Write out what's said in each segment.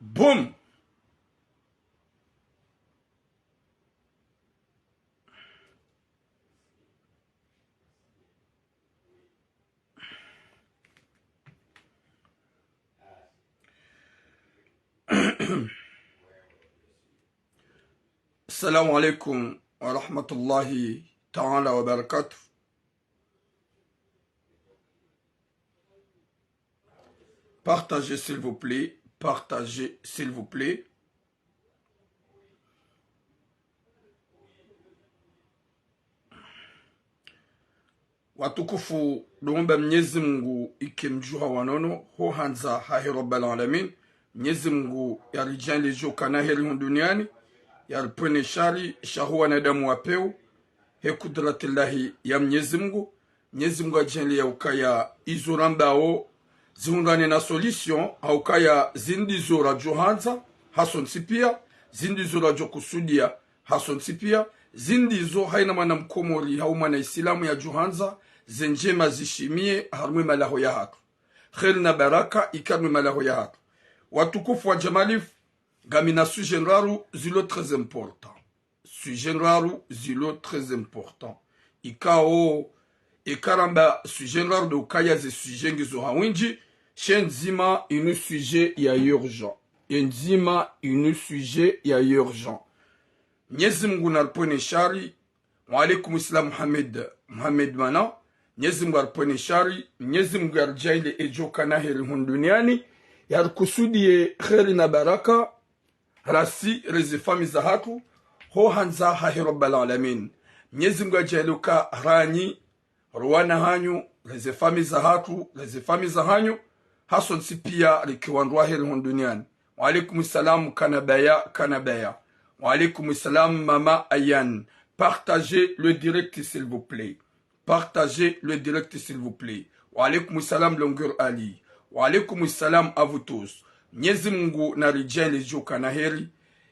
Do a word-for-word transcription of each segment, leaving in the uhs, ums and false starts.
Boum. Assalamu alaikum wa rahmatullahi ta'ala wa barakatuh. Partagez, s'il vous plaît. Partagez, s'il vous plaît. Watukufu, ndo omba Mnyezi Mngu ike mdjuha wa nono, ho handza hahe Rabbal Alamin. Mnyezi Mngu yaridjaanlie djo kana heri hunu duniani, yaripvwene shari, sha hu wanadamu wa pewu, he kudratillahi ya Mnyezi Mngu. Mnyezi Mngu yadjaanlie ya ukaya izo rambao zihundrane na solution, ha ukaya zindri zo radjo handza, hasontsi pia, zindri zo radjo kusudia, hasontsi pia, zindri zo haina mwana Mkomori, hau mwana Isilamu yadjo handza, ze ndjema zishimie, harumwa e malaho yahatru. Heri na baraka, ike harumwa e malaho yahatru. Watukufu wa Jamalifu, ngamina sujet ndraru zilo très important. Sujet ndraru zilo très important. Ikao, eka ramba sujet ndraru ndo ukaya ze sujet ngizo ha windji, she ndzima inu sujet ya urgent. Ye ndzima inu sujet ya urgent. Mnyezi Mngu naripvwene shari. Wa alaikum salam Mohamed, Mohamed Mana. Mnyezi Mngu aripvwene shari. Mnyezi Mngu yaridjaanlie edjo kana heri hunu duniani. Yarikusudie heri na baraka. Rasi, reze famiyi zahatru, ho handza hahe Rabbal Alamin. Mnyezi Mngu yadjaanlie uka ranyi, ro wana hanyu, reze famiyi zahatru, reze famiyi zahanyu, hasontsi pia rike wandru wa heri hunu duniani. Wa alaikum salam, Kanabaya, Kanabaya. Wa alaikum salam, Mama Ayan. Partagez le direct, s'il vous plaît. Partagez le direct, s'il vous plaît. Wa alaikum salam, Longueur Ali. Wa alaikum salam à vous tous. Mnyezi Mngu naridjaanlie djo kana heri.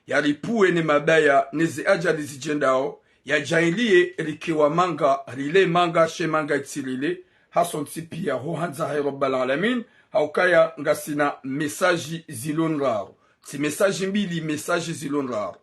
Yaripvuwe ne mabaya, ne ze ajali zidjendao. Yadjaanlie rike wa manga, rile manga, she manga itsi rile. Hasontsi pia ho handza hahe Rabbal Alamin. Ha ukaya ngasina message zilo ndraru. Tsi message mbili, message zilo ndraru.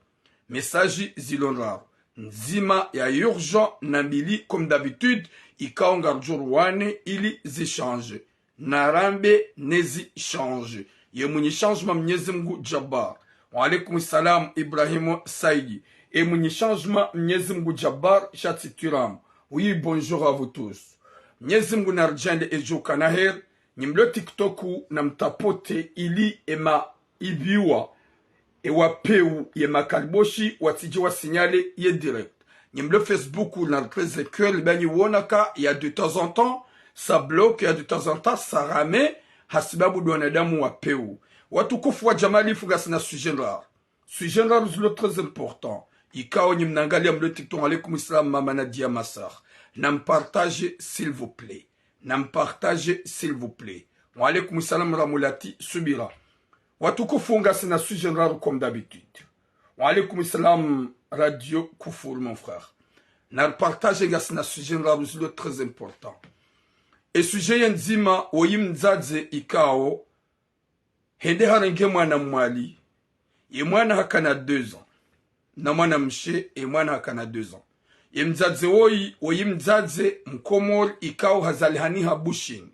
Message zilo ndraru. Ndzima ya urgent na mbili, comme d'habitude, ikao ngaridjo ruwane ili zi change. Narambe ne zi change. Ye mwinyi changement Mnyezi Mngu Jabbar. Wa alaikum salam Ibrahim Saidi. E mwinyi changement Mnyezi Mngu Jabbar, sha tsi twiramu. Oui, bonjour à vous tous. Mnyezi Mngu naridjaanlie edjo kana heri. Nyi mlo TikTok namtapote ili ema ibiwa, ewa pewu ye makaliboshi watsidje wa signale ye direct. Nyi mlo Facebook na treize cœur, ba nyi wona ka ya de temps en temps ça bloque, ya de temps en temps ça rame, hasibabu ndo wanadamu wa pewu. Watukufu wa Jamalifu, ngasina sujet ndraru. Sujet ndraru zilo très important. Ikao nyi mnangalia mlo TikTok, alaikum salam Mama Nadia Massar. Nampartage, s'il vous plaît. Nampartage, s'il vous plaît. Wa alaikum salam Ramulati Subira. Watukufu, ngasina sujet ndraru comme d'habitude. Wa alaikum salam Radio Kufur, mon frère. Napartage, ngasina sujet ndraru zilo très important. E sujet ya ndzima, woyi mdzadze ikao hende harenge mwana mwali, ye mwana hakana deux ans. Na mwana mshe, ye mwana hakana deux ans. Ye mdzadze woyi, woyi mdzadze Mkomori ikao hazalihaniha Bushini.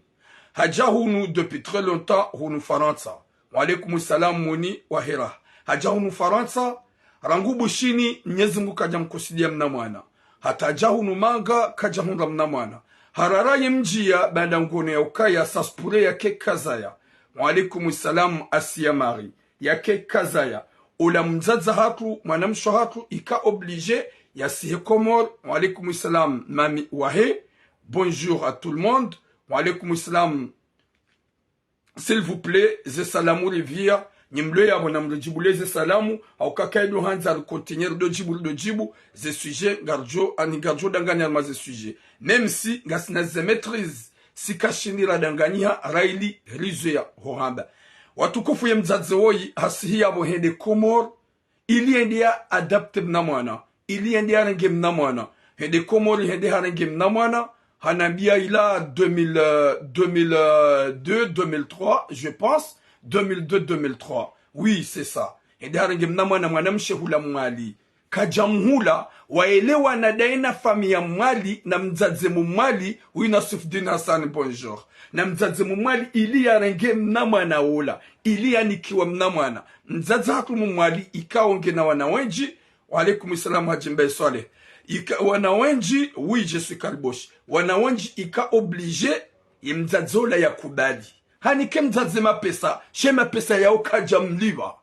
Hadja hunu depuis très longtemps hunu Farantsa. Wa alaikum salam Muni wa Hera. Hadja hunu Farantsa, rangu Bushini, Mnyezi Mngu kadja mkusudia mna mwana. Hata hadja hunu manga, kadja hundra mna mwana. Harara ye mdjiya, baanda ngono ya ukaya ça se pourrait yake kazaya. Wa alaikum salam Asiya Marie. Yake kazaya. Ola mdzadze hatru, mwanamshe hatru, ika obligé yasihe Komori. Wa alaikum salam Mami Wahe. Bonjour à tout le monde. Wa alaikum salam. S'il vous plaît, ze salamu rivia, nyi mlo yapvo namridjibule ze salamu, hauka kaido handza ricontinuer rido djibu, rido djibu, ze sujet, ngaridjo, ani ngaridjo danganya harumwa ze sujet. Même si ngasina ze maîtrise, si kashindi radanganyiha, raili rizo ya hohamba. Watukufu, ye mdzadze woyi, hasihi yapvo hende Komori, ili yende ya adapte mna mwana, ili yende ya renge mna mwana. Hende Komori, hende harenge mna mwana, hanambia ila deux mille, euh, deux mille deux, deux mille trois, je pense, deux mille deux, deux mille trois. Oui, c'est ça. Hende harenge mna mwana, mwana mshe hula Mwali. Kadja mhula, waelewana daye na famiyi ya Mwali, na mdzadze mu Mwali, oui, Nasifudine Hassan, bonjour. Na mdzadze mu Mwali, ili yarenge mna mwana ola, ili yanikiwa mna mwana. Mdzadze hatru mu Mwali, ikao ngena wana wendji, wa alaikum salam, Hadji Mbaye Swaleh. Ika, wana wendji, oui, je suis Kaliboshi. Wana wendji, ika obligé, ye mdzadze ola yakubali. Hanike mdzadze mapesa, she mapesa yao kadja mlipva.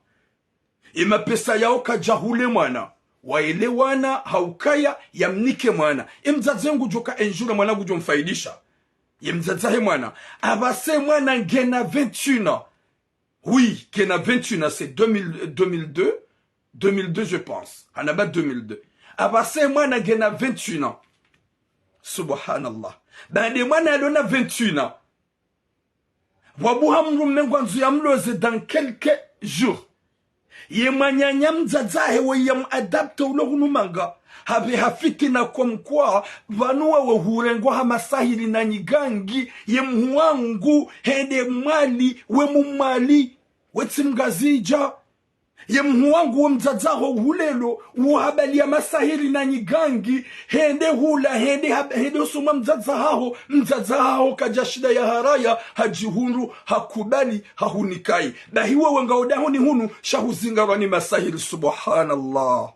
Ye mapesa yao kadja hule mwana. Waelewana, ha ukaya, yamnike mwana. Ye mdzadze ngudjo ka un jour mwana ngudjo mfaidisha. Ye mdzadze he mwana. Apvasa ye mwana ngena vingt et un ans. Oui, ngena vingt et un ans, c'est deux mille, deux mille deux, deux mille deux, je pense. Hanamba deux mille deux. Apvasa ye mwana ngena vingt et un ans. Subhanallah. Baanda ye mwana yalona vingt et un ans. Pvwabuha mdrume ngwandzo yamloze dans quelques jours. Ye mwananya mdzadze hahe we yamu adapté ulo hunu manga. Hapveha fitina comme quoi, pvanu wawe hurengwa ha masahiri na nyigangi, ye mhuu wangu, hende Mwali, we mu Mwali, we tsi mngazidja. Ye mhuu wangu, we mdzadze haho uhulelo, uwo habaliya masahiri na nyigangi, hende hula, hende hab-, hende usoma mdzadze haho, mdzadze haho kadja shinda yaharaya, hadjihundru, hakubali, hahunikayi. Bahi wewe ngawe dahoni hunu, sha huzingarwa ni masahiri, subhanallah.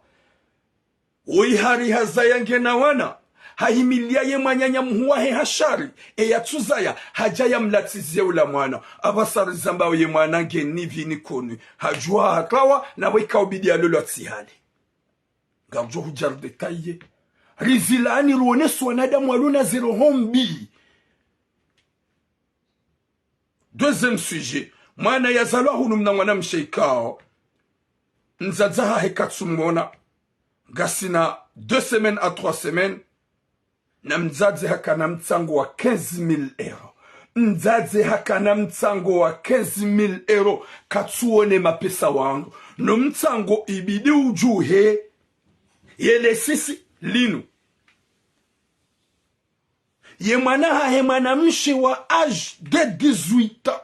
Oyi hari hazaya ngena wana, hahimiliya ye mwananya mhuu wahe ha shari, eya tsuzaya, hadja yamlatsiziye ula mwana. Apvasa rizambao ye mwana ngeni pvi ni koni. Hadjuha hatrawa, na we ika ubidi yalolwa tsi hale. Ngardjo hudja ridétailler. Rizilaani ruonese wanadamu walona ze roho mbi. Deuxième sujet. Mwana yazalwa hunu mna mwana mshe ikao. Mdzadze hahe katsumwona. Ngasina deux semaines à trois semaines. Na mdzadze hakana mtsango wa quinze mille euros. Mdzadze hakana mtsango wa quinze mille euros. Katsuone mapesa wandru. No mtsango ibidi udjuhe. Yele sisi linu. Ye mwana hahe mwana mshe wa âge de dix-huit ans.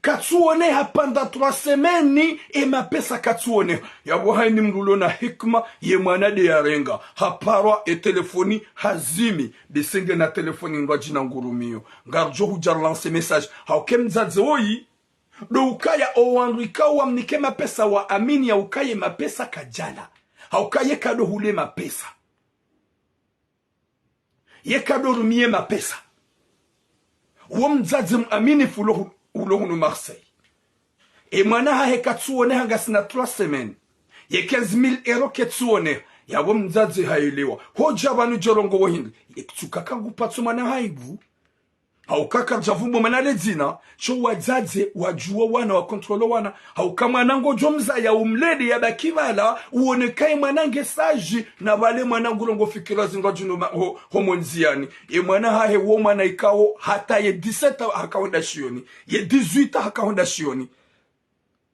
Katsuoneha pendant trois semaines, e mapesa katsuoneha. Yapvo hayini mdru ulona hikima, ye mwana nde yarenga. Haparwa e telefoni hazimi, bisenge na telefoni ngwadjina ngurumiyo. Ngardjo hudja relancer message. Hauka e mdzadze woyi, ndo ukaya owandru ikao wamnike mapesa waamini ya ukaya e mapesa kadjala. Hauka ye kado hule mapesa. Ye kado rumiye mapesa. Wo mdzadze muaminifu ulo hu-, ulo hunu Marseille. E mwana hahe katsuoneha ngasina trois semaines. Ye quinze mille euros ketsuoneha. Yapvo mdzadze haelewa. Hodja pvanu djo rongowa hindri. Ye kutsuka kangupvatso mwana hahe bu. Hauka kardja vumbo mwana le dzina, sho wadzadze wadjuwa wana, wa contrôle wana. Hauka mwana ngodjo mzaya umlele yabaki pvala, uoneka e mwana nge sage, na pvale mwana ngurongoa fikira zindru djinu ma-, ho, ho mondziani. E mwana hahe wo mwana ikao, hata ye dix-sept ans hakahonda shioni. Ye dix-huit ans hakahonda shioni.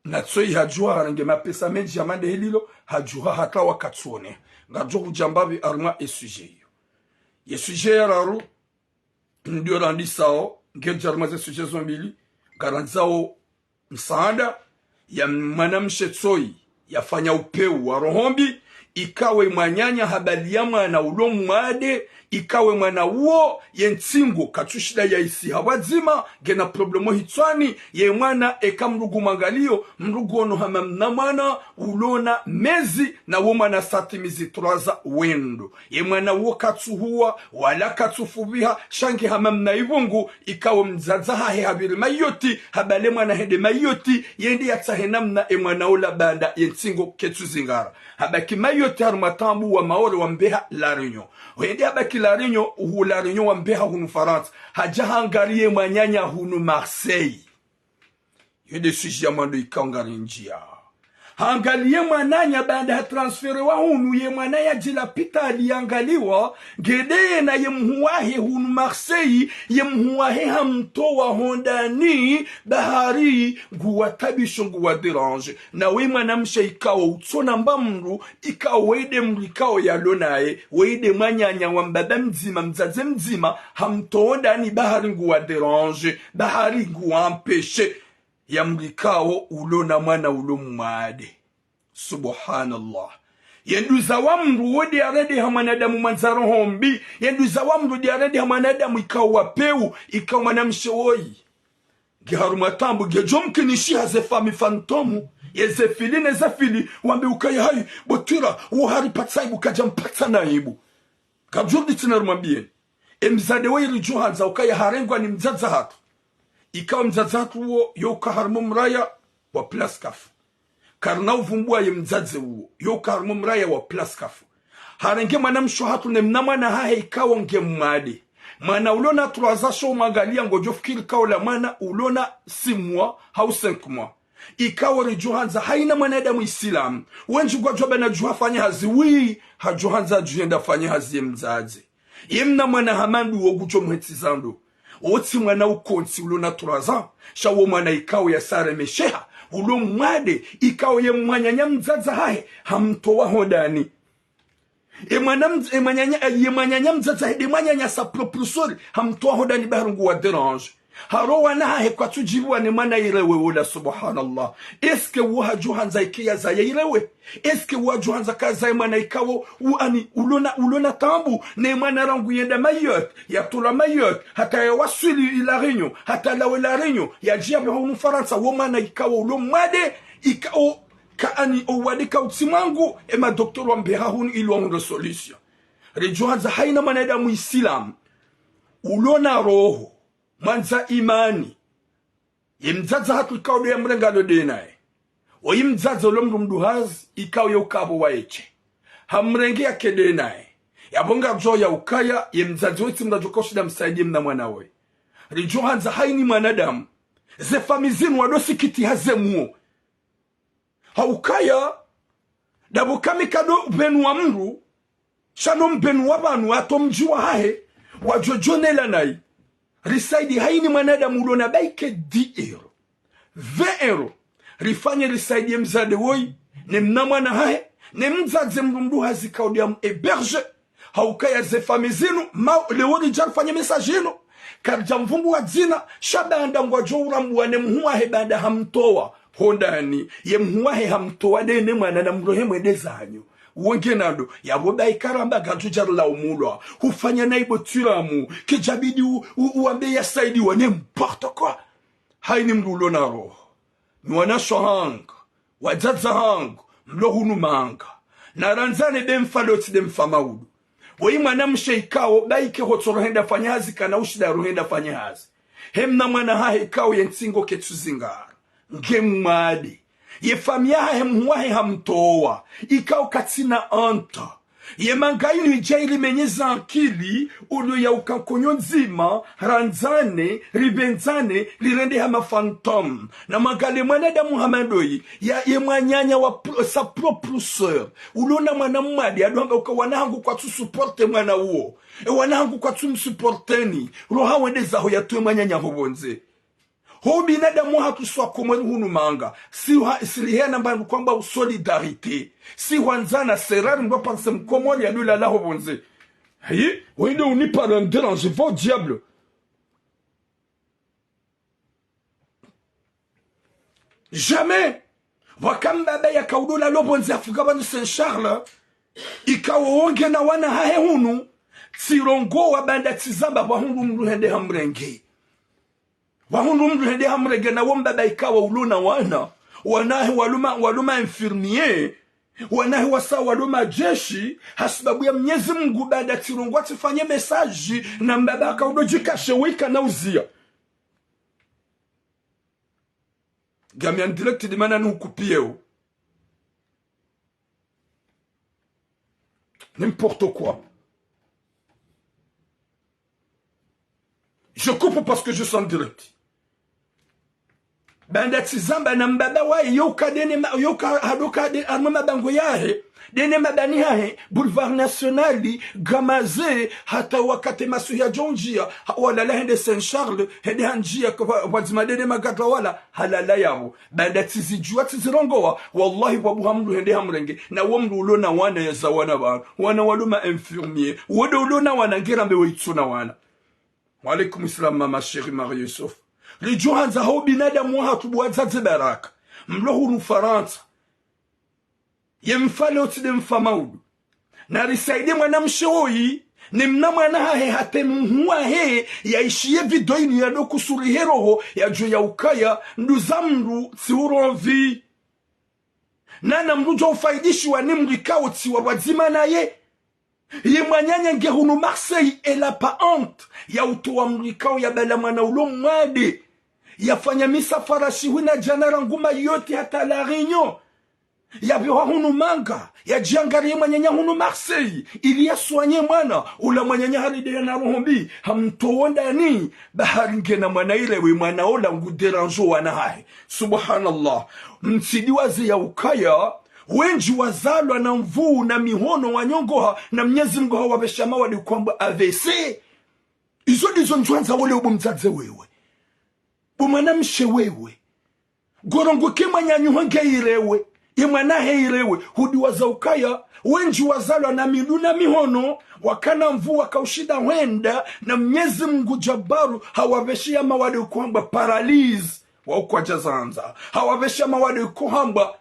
Na tsoyi hadjuha harenge mapesa mendji ya mande helilo, hadjuha hata wakatsuone. Ngadjo hudja mbapvi harumwa e sujet iyo. Ye sujet ya raru, ndiyo randisao, ngedja harumwa ze sujet zo mbili, ngarandzao msaada ya mwana mshe tsoyi, yafanya upeu wa roho mbi, ikao e mwananya habaliya mwana ulo mwade, ikao e mwana uwo, ye ntsingo, katsushinda yaisiha pvwadzima, ngena problème hitswani, ye mwana eka mdru ngu mwangaliyo, mdru nguono hama mna mwana, ulona mezi, na wo mwana satimizi trois ans wendo. Ye mwana uwo katsuhuwa, wala katsufupviha, sha nge hama mna ivungu, ikao mdzadze hahe hapviri Mayotte, habale mwana hende Mayotte, yende yatsahe namna e mwana ola baanda ye ntsingo ketsuzingara. Habaki Mayotte harumwa taabu wa Maore wambeha La Réunion. Hende habaki La Réunion, hu La Réunion wambeha hunu Farantsa. Hadja hangariye mwananya hunu Marseille. Yo nde sujet ya mwando ikao ngarindjiya. Hangaliye mwananya baanda hatransférewa hunu, ye mwana yadje lapitali yangaliwa, ngende yena ye mhuu wahe hunu Marseille, ye mhuu wahe hamtowa hondani, bahari nguwatabisho nguwadérange. Na we mwana mshe ikao utsona mba mdru, ikao we nde mdru ikao yalo naye, we nde mwananya wa mbaba mdzima, mdzadze mdzima, hamtowa hondani bahari nguwadérange, bahari nguwaempêcher. ya mdru ikao ulo na mwana ulo mwade. Subhanallah. Ye nduza wa mdru wo de yarendeha mwanadamu mwandza roho mbi. Ye nduza wa mdru de yarendeha mwanadamu ikao wa peu, ikao mwanamshe woyi nge harumwa taabu, ngedjo mkinishiha ze famille fantôme, ye ze fili ne ze fili, wambe ukaya hayi, bo twira, wo haripatsa aibu, kadja mpatsa na aibu. Kadjurudi tsena rumwambiyeni. E mdzadze woyi ridjo handza ukaya harengwa ni mdzadze hatru. Ikao mdzadze hatru wo yo uka harumwa mraya wa place kafu. Karina uvumbua ye mdzadze uwo, yo uka harumwa mraya wa place kafu. Harenge mwanamshe hatru ne mna mwana hahe ikao nge mwade. Mwana ulo na trois ans sho umwangalia ngodjo fikiri kao la mwana ulo na six mois hau cinq mois. Ikao ridjo handza haina mwanadamu Isilamu. Wendji ngwadjo amba nadjo hafanya hazi, wi, hadjo handza adjo henda fanya hazi ye mdzadze. Ye mna mwana hama ndo wo ngudjo mhetsi zando. Wo tsi mwana ukontsi ulo na trois ans, sha wo mwana ikao yasaremesheha, ulo mwade, ikao ye mwananya mdzadze hahe, hamtowa hondani. E mwana mdz-, e mwananya, e, ye mwananya mdzadze hahe, de mwananya sa propre sœur, hamtowa hondani ba harungu wa dérange. Haro wana hahe kwatsu djibu wane mwana irewe wola, subhanallah. Est-ce que wo hadjo handza ike yazaya irewe? Est-ce que wo hadjo handza kazaye mwana ikao, u, ani, ulo na, ulo na taabu, ne mwana rangu yenda Mayotte, yatolwa Mayotte, hata yawaswili i La Réunion, hata lawe La Réunion, yadjia pve hunu Farantsa, wo mwana ikao ulo mwade, ikao ka ani owade kautsi mwangu, e madoktera wambe ha hunu ili wahundre solution. Ridjo handza haina mwanadamu Isilamu, ulo na roho, mwandza imani, ye mdzadze hatru ikao de yamrenga lo de naye. Oyi mdzadze ulo mdru mduhazi, ikao ye uka pvo waeshe. Hamrenge yake de naye. Yapvo ngapvo ya ukaya, ye mdzadze woyi tsi mdru adjo ka ushinda msaidie mna mwana woyi. Ridjo handza haini mwanadamu. Ze famille zinu wado sikitiha ze muo. Ha ukaya, dapvo kami kado upvenu wa mdru, sha no mpvenu wa pvanu hata o mdji wa hahe, wadjo djonela nayi. Risaidi haini mwanadamu ulo na ba ike dix euros, vingt euros. Rifanye risaidi ye mdzadze woyi, ne mna mwana hahe, ne mdzadze mdru mduhazi ikao de yamu héberger. Ha ukaya ze famille zinu, ma, leo ridja rifanye message inu. Karidja mvumbua dzina, sha baanda ngwadjo urambua ne mhuu wahe baanda hamtowa hondani, ye mhuu wahe hamtowa de ne mwana na mrohe mwende zanyu. Wo nge nando, yapvo ba ika ramba ngarijo dja rilaumulwa. Hufanya nayi bo twiramu, kidjabidi u, u, uwambe yasaidiwa, n'importe quoi. Haini mdru ulo na roho. Ni wanashe wahangu, wadzadze wahangu, mlo hunu manga. Narandzane be mfa lotsi de mfa maudu. Woyi mwanamshe ikao, ba ike hotso rohenda fanya hazi kana ushinda rohenda fanya hazi. He mna mwana hahe ikao ye ntsingo ketsu zingara. Nge mwade. Ye famille yahahe mhuu wahe hamtowa. Ikao katsina anta. Ye manga inu idja irimenyeza ankili, ulio ya uka nkonyo ndzima, randzane, ripvendzane, rirende hama fantôme. Na manga le mwanadamu hama ndoyi, ya, ye mwananya wa pro-, sa propre sœur. Ulo na mwana mwade, ado hamba uka wana hangu kwatsu supporter mwana uwo. E wana hangu kwatsu msupporteni. Roha wende zaho yatowe mwananya ho pvondze. Ho binadamu hatru swa Komori hunu manga. Si ha, si rihe na mba kwamba u solidarité. Si hwandzana serari mba parce que Mkomori ya lula laho pvondze. Hayi, wende uni parler dérange, va au diable. Jamais. Pvwaka mbaba yaka ulo lala ho pvondze hafuka pvanu Saint-Charles. Ikao wo nge na wana hahe hunu. Tsirongowa baanda tsizamba pvwa hundru mdru hende hamrenge. Pvwa hundru mdru hende hamrenge na wo mbaba ikao ulo na wana. Wana hahe walo ma, walo ma infirmier. Wana hahe wasa walo majeshi. Hasibabu ya Mnyezi Mungu baanda tsirongowa tsifanye message na mbaba haka udo djikashe weka na uziya. Ngami en direct de mana nukupieo. N'importe quoi. Je coupe parce que je suis en direct. Baanda tsizamba na mbaba waye, yo uka de ne ma, yo uka hado ka de, harumwa mabango yahe, de ne mabani hahe, Boulevard National, Gamaze, hata wakati masuhi yadjo ndjia, ha, walala hende Saint-Charles, hende handjia, kwa, kwa dzima de ne magadra wala, halala yapvo. Baanda tsizidjuwa tsizirongowa, wallahi pvwa buha mdru hende hamrenge, na wo mdru ulo na wana yaza wana pvanu, wana walo ma infirmier, wo de ulo na wana nge rambe we itso na wana. Wa alaikum salam, mama chérie Marie Youssoufa. Ridjo handza ha ubinadamu wahatru bo wadzadze baraka, mlo hunu Farantsa, ye mfa leo tsi nde mfa maudu. Narisaidie mwanamshe woyi, ne mna mwana hahe hata muhu wahe, yaishiye video inu yado kusurihe roho, yadjuwe ya ukaya nduza mndru tsi uromvi. Nana mndru djo ufaidishiwa ni mndru ikao tsi wa pvwadzima naye. Ye mwananya nge hunu Marseille, elle a pas honte ya utowa mndru ikao yabala mwana ulo mwade. Yafanya misafara shihwi na djana rangu Mayotte hata La Réunion. Yapvewa hunu manga, yadjiangariye mwananya hunu Marseille, ili yaswanye mwana. Ula mwananya hari nde yana roho mbi, hamtowo ndani, ba hari ngena mwana irewe, mwana ola ngu dérange wana hahe. Subhanallah. Mtsidiwaze ya ukaya wendji wazalwa na mvuu na mihono wanyongoha, na Mnyezi Mngu hawapvesha mawade kwamba A V C. Izo ndizo ndjwandza wole ubo mdzadze wewe. Bo mwanamshe wewe. Gorongoke mwananyaho nge irewe, ye mwana he irewe, hudiwaza ukaya wendji wazalwa na midu na mihono, wakana mvuu wakaushinda hwenda, na Mnyezi Mngu Jabbaru hawapvesha mawade ukohambwa paralyse, wa ukwadja zandza. Hawapvesha mawade ukohambwa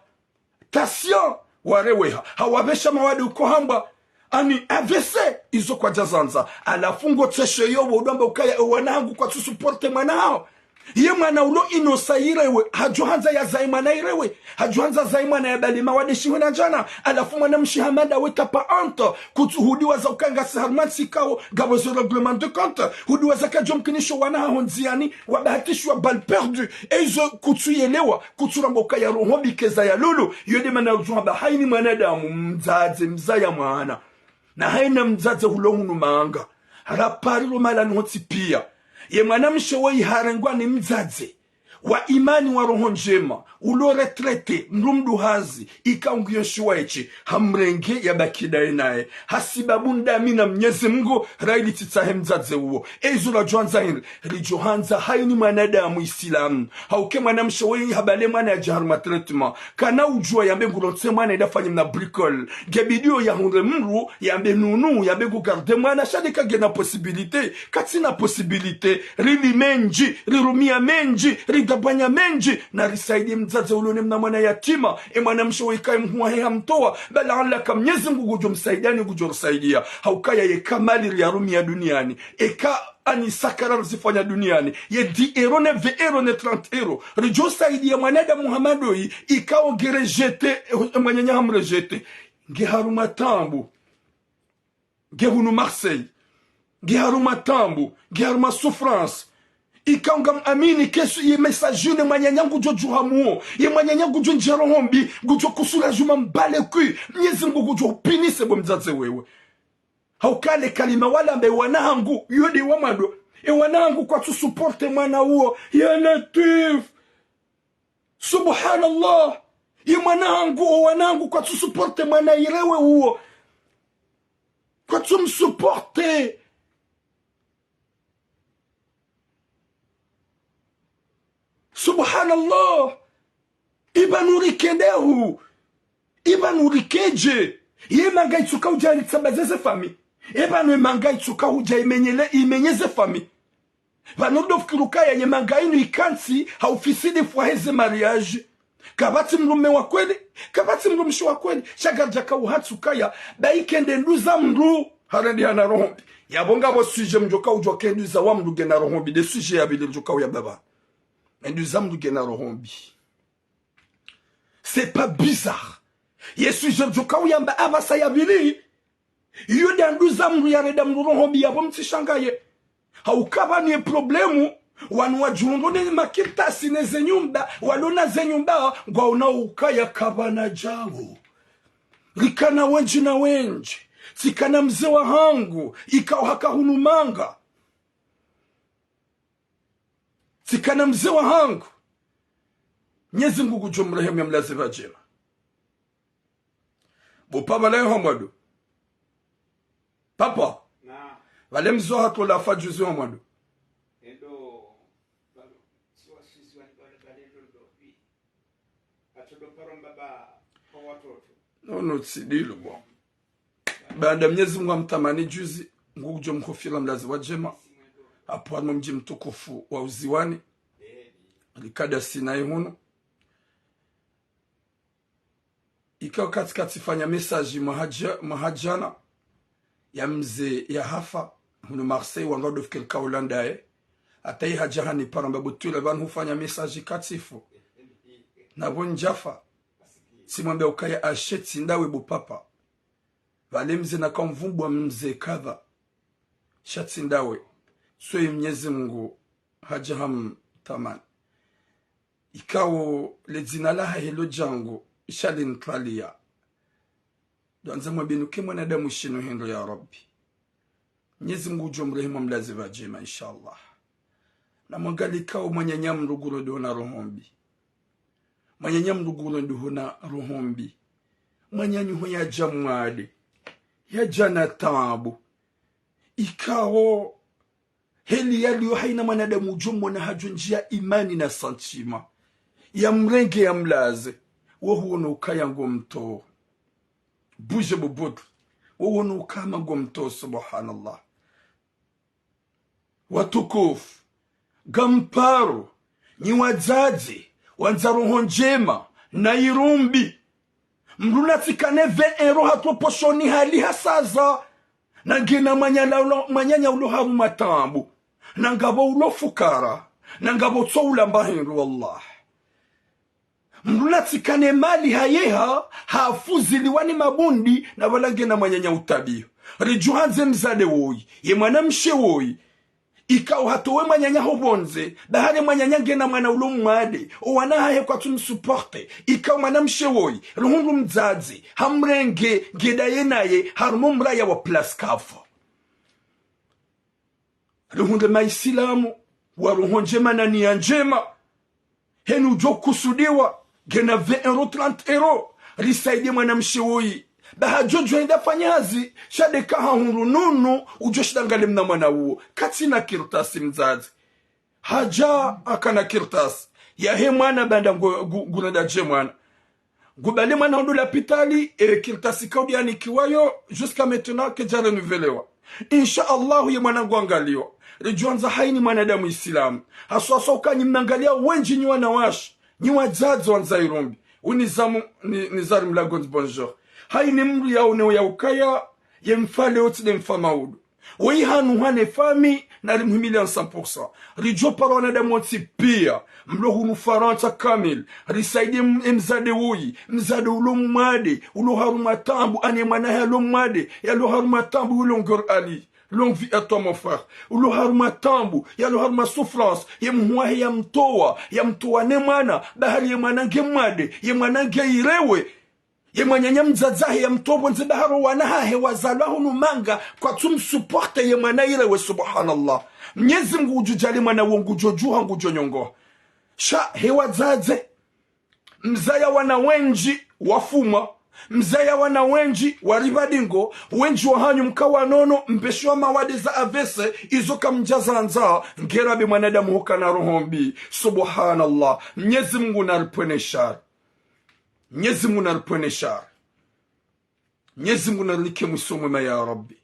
tension, wareweha. Hawapvesha mawade ukohambwa ani A V C, izo kwadja zandza. Halafu ngo tseshe yo wo udwamba ukaya ewana hangu kwatsu supporte mwana hawo. Ye mwana ulo inosa irewe, hadjo handza yazaye mwana irewe, hadjo handza yazaye mwana yabali mawade shihwi na djana. Halafu mwanamshe hama ndawe t'as pas honte, kutsu hudiwaza ukaya ngasi harumwa ntsi ikao ngapvo zo règlement de compte, hudiwaza kadjo mkinisho wana haho ndziani, wabahatishiwa balle perdue. Eizo kutsu yelewa, kutsu ramba ukaya roho mbi keza ya lolo. Yo nde mana udjo hamba haini mwanadamu mdzadze mzaya mwana. Na haina mdzadze hulo hunu manga, raparilo malani hontsi pia. Ye mwanamshe woyi harengwa ni mdzadze wa imani wa roho ndjema, ulo retraité, mndru mduhazi, ika ungiyo nshiwa eche, hamrenge yabaki ndaye naye. Hasibabu ndami na Mnyezi Mngu, raili tsitsahe mdzadze uwo. Eizo radjo handza hindri, ridjo handza haini mwanadamu Isilamu. Hauke mwanamshe woyi habale mwana yadja harumwa traitement, kana udjuwa yambe ngulontse mwana ida fanye mna bricole. Nge bidiyo yahundre mndru, yambe nunu, yambe ngu garde mwana, sha nde kangena possibilité. Katsina possibilité. Rili mendji, rirumia mendji, ridabwanya mendji. Narisaidie mdzadze ulo ne mna mwana yatima. E mwanamshe woyi kaye muhu wahe hamtowa, bala Allah ka Mnyezi Mngu ngudjo msaidia ni ngudjo risaidia. Haukaya ye kamali riyarumia duniani, eka ani sakara rizifanya duniani, ye dix euros ne vingt euros ne trente euros, ridjo saidia mwanadamu hama ndoyi, ikao nge rejeté, eh, mwananya hamrejeté. Nge harumwa taabu. Nge hunu Marseille. Nge harumwa taabu. Nge harumwa souffrance. Ikao ngamwamini kesu ye message yo ne mwananya ngudjo djuha muo. Ye mwananya ngudjo ndjia roho mbi. Ngudjo kusula djuma mbale kwi. Mnyezi Mngu ngudjo upinise bo mdzadze wewe. Hauka le kalima walambe wana hangu, yo nde wa mwando. E wana hangu kwatsu supporte mwana uwo. Ya Latwif. Subhanallah. Ye mwana hangu, o wana hangu kwatsu supporte mwana irewe uwo. Kwatsu msupporte. Subhanallah. Ipvanu rike ndehu. Ipvanu rike dje. Ye manga itsuka udja ritsambaze ze famille. Ipvanu ye manga itsuka udja imenyele, imenye ze famille. Pvanu ndo fikiri ukaya ye manga inu ikantsi ha ufisidi fwahe ze mariage. Kapvatsi mdrume wa kweli, kapvatsi mdrumshe wa kweli. Sha ngaridjaka uhatsi ukaya, ba ike nde nduza mndru, hara ndi hana roho mbi. Yapvo ngapvo sujet mdjoka udjuwa ke nduza wa mndru ngena roho mbi, nde sujet ya pvili ridjoka uya pvapva. Nduza mndru ngena roho mbi. C'est pas bizarre. Ye sujet ridjoka uyamba apvasa ya pvili. Iyo nde nduza mndru yarenda mndru roho mbi yapvo mtsishangaye. Hauka pvanu ye problème, wanu wadjihundru ne makartasi ne ze nyumba, walo na ze nyumba, ngwaona ukaya kapvana djawo. Rikana wendji na wendji, tsikana mze wahangu, ikao haka hunu manga. Tsikana mze wahangu. Mnyezi Mngu ngudjo mrehemu yamlaze pvadjema. Bo papa layo hamwado. Papa. Na. Pvale mze wahatru lafa juzi hamwado. Endo, balo, siwa sisi wani bale, bale ndo ndo pi. Atsodo paro mbaba kwa watoto. No, no, tsi ndilo, bon. Baanda Mnyezi Mngu amtamani juzi, ngudjo mhufira mlazi wa djema. Hapvo hanu mdji mtukufu wa Uziwani. Rikada sinayi hunu. Ika wakati katsifanya message mwaha dja-, mwaha djana, ya mze ya hafa, hunu Marseille, wanga udofikiri ka ulandaye. Hata yi hadja hanipara mba butwila pvanu hufanya message katsifu. Na pvo ndjafa. Tsimwambia ukaya ashe tsi ndawe bo papa. Pvale mze naka mvumbwa mze kadha. Sha tsi ndawe. Soyi Mnyezi Mngu hadja hamtamani. Ikao le dzina lahahe lo djangu, isha linitwaliya. Ndo handza mwambe nuke mwanadamu shinu hindru ya Rabbi. Mnyezi Mngu udjo mrehemu amlaze pvadjema, inshallah. Na mwangalie ikao mwananya mndru ngurendao huna roho mbi. Mwananya mndru ngurendao huna roho mbi. Mwananyaho yadja mwade. Yadja na taabu. Ikao heli yaliyo hayina mwanadamu udjo mwona hadjo ndjia imani na sentiment. Yamrenge yamlaze. Wo huono ukaya ngomtoo. Bouge bobotu. Wo huono ukaya ngomtoo, subhanallah. Watukufu, ngamparo, nyi wadzadze, wandza roho ndjema, na irumbi. Mndru natsikane vingt euros hatru poshoni hali hasaza. Na ngena mwananya ulo, mwananya ulo harumwa taabu. Na ngapvo ulo fukara. Na ngapvo tso ulamba hindru, wallah. Mndru natsikane mali hayeha, hafuziliwa ni mabundi, na pvala ngena mwananya utabiho. Ridjuhandze mdzadze woyi, ye mwanamshe woyi. Ikao hatowe mwananya ho pvondze, bahari mwananya ngena mwana ulo mwade, owana hahe kwatsu msupporte, ikao mwanamshe woyi, ruhundru mdzadze, hamrenge, ngedaye naye, harumwa mraya wa place kafa. Ruhundre maisilamu, wa roho ndjema na niya ndjema. Heni udjo kusudiwa, ngena vingt euros, trente euros. Risaidie mwanamshe woyi. Ba hadjo djo henda fanya hazi, sha de ka hahundru nunu, udjo shinda ngale mna mwana uwo. Katsina kartasi mdzadze. Hadja hakana kartasi. Yahe mwana banda ngu-, ngu-, ngurenda dje mwana. Ngubali mwana hundru lapitali, e kartasi kaudi yanikiwayo, jusqu'à maintenant, kedja renouvellewa. Insha Allahu ye mwana ngwangaliwa. Ridjuandza hayini mwanadamu Isilamu. Haswaswa uka nyi mnangalia wendji nyi wanawashe, nyi wadzadze wandza irumbi. Wu Nizamu, ni, Nizar Mlagondzi, bonjour. Hayini mndru yaone ya ukaya, ye mfa leo tsi de mfa maudu. Woyi hanu hane fami, nari muhimili en cent pour cent. Ridjo para wanadamu wontsi pia, mlo hunu Farantsa kamili, risaidie m-, e mdzadze woyi, mdzadze ulo mwade, ulo harumwa taabu, ane mwana yalo mwade, yalo harumwa taabu, ulo ngor ali. Longue vie à toi, mon frère. Ulo harumwa taabu, yalo harumwa souffrance, ye mhuwahe yamtowa, yamtowa ne mwana, bahari ye mwana nge mwade, ye mwana nge irewe. Ye mwananya mdzadze hahe yamtowa pvondze bahari owana hahe wazalwa hunu manga, kwatsu msupporte ye mwana irewe, subhanallah. Mnyezi Mngu udjo djaali mwana wo ngudjo djuha ngudjo nyongoha. Sha he wadzadze. Mzaya wana wendji wafumwa. Mzaya wana wendji wariba dingo. Wendji wahanyu mka wanono, mpeshiwa mawade za A V C, izo kamdja zandza, ngerabe mwanadamu hukana roho mbi. Subhanallah. Mnyezi Mngu naripvwene shari. Mnyezi Mngu naripvwene shari. Mnyezi Mngu narinike mwiso mwema ya Rabbi.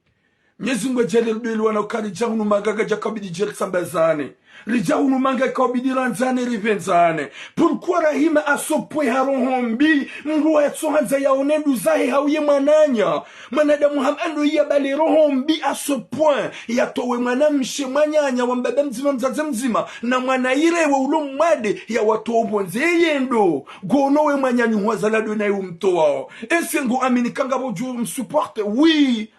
Mnyezi Mngu yadjaanlie ridweliwa na uka ridja hunu manga kadja kabidi djeri sambazane. Ridja hunu manga kabidi randzane ripvendzane. Pourquoi rahima à ce point ha roho mbi, mndru yatso handza yaone nduzahe hau ye mwananya. Mwanadamu hama ndo iya bale roho mbi à ce point. Yatowe mwanamshe mwananya wa mbaba mdzima mdzadze mdzima. Na mwana irewe ulo mwade yawatowe pvondze yeyendo. Ngono we mwananya huwazala ndo naye umtowao. Est-ce que ngo amini ka ngapvo djo msupporte? Oui.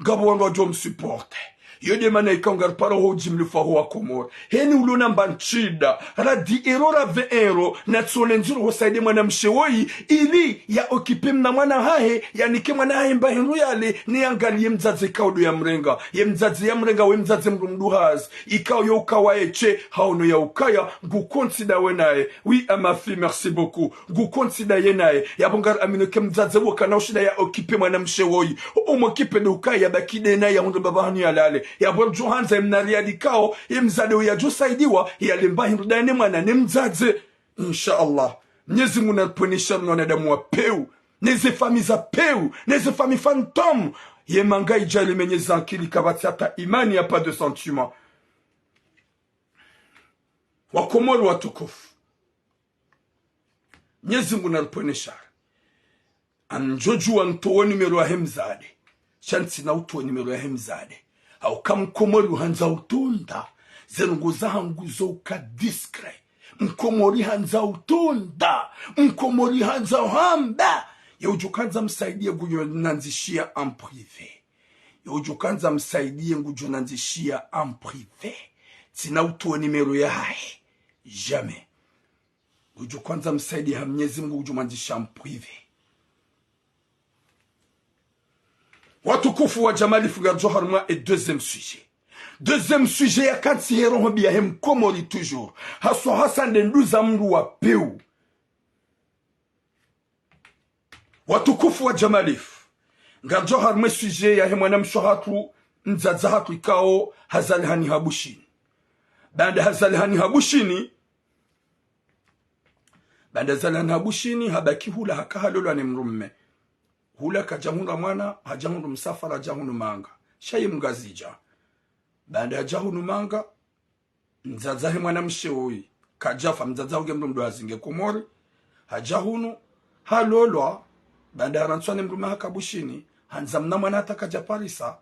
Ngapvo wandru wadjo msupporte. Yo de mana ika ngaripara ho djimlifu ho wa Komori. Heni ulo namba ntsida. Ra dix euros ra vingt euros. Natsone ndziro ho saide mwanamshe woyi. Ili ya occupe mna mwana hahe. Yanike mwana hahe mba hindru yale. Ni yangalie mdzadze kaudo yamrenga. Ye mdzadze yamrenga we mdzadze mndru mduhazi. Ikao yo ukawa eshe. Haono ya ukaya. Ngu considère we naye. Oui, à ma fille, merci beaucoup. Ngu considère ye naye. Yapvo ngari amini ke mdzadze wo kana ushinda ya occupe mwanamshe woyi. O, o m'occupe de ukaya yabaki de naye yahundre mbaba hanu yalale. Yapvo ridjo handza ye mna riali kao, ye mdzadze wo yadjo saidiwa, yale mba hindru daye ne mwana ne mdzadze. Insha Allah. Mnyezi Mngu naripvwene shari no wanadamu wa pewu. Neze fami za pewu. Neze fami fantôme. Ye manga idja ile menye zankili kapvatsi hata imani, y a pas de sentiment. Wakomori watukufu, Mnyezi Mungu naripvwene shari. Ngamdjo djuwa nitowe nimero yahe mdzadze. Sha ntsina utowa nimero yahe mdzadze. Hauka mkomori handza utunda. Ze ndrongoo zahangu zo uka discret. Mkomori handza utunda. Mkomori handza uhamba. Ye udjo kandza msaidiye ngudjo nandzishiya en privé. Ye udjo kandza msaidiye ngudjo nandzishiya en privé. Ntsina utowa nimero yahahe. Jamais. Ngudjo kandza msaidiye ha Mnyezi Mungu ngudjo mwandzisha en privé. Watukufu wa Jamali F, ngaridjo harumwa e deuxième sujet. Deuxième sujet yaka ntsi he roho mbi yahe mkomori toujours. Haswa hasa nde nduza mndru wa pewu. Watukufu wa Jamali F, ngaridjo harumwa e sujet yahe mwanamshe hatru, mdzadze hatru ikao hazalihani ha Bushini. Baanda hazalihani ha Bushini, baanda hazalihani ha Bushini, habaki hula haka halolwa ne mdrume. Hula kadja hundra mwana, hadja hundru msafara, hadja hunu manga. Sha ye mngazidja. Baanda hadja hunu manga, mdzadze hahe mwanamshe woyi kadjafa, mdzadze hahe nge mdru mdru hazi nge Komori. Hadja hunu, halolwa, baanda harantswa ne mdrume haka Bushini, handza mna mwana hata kadja parisa,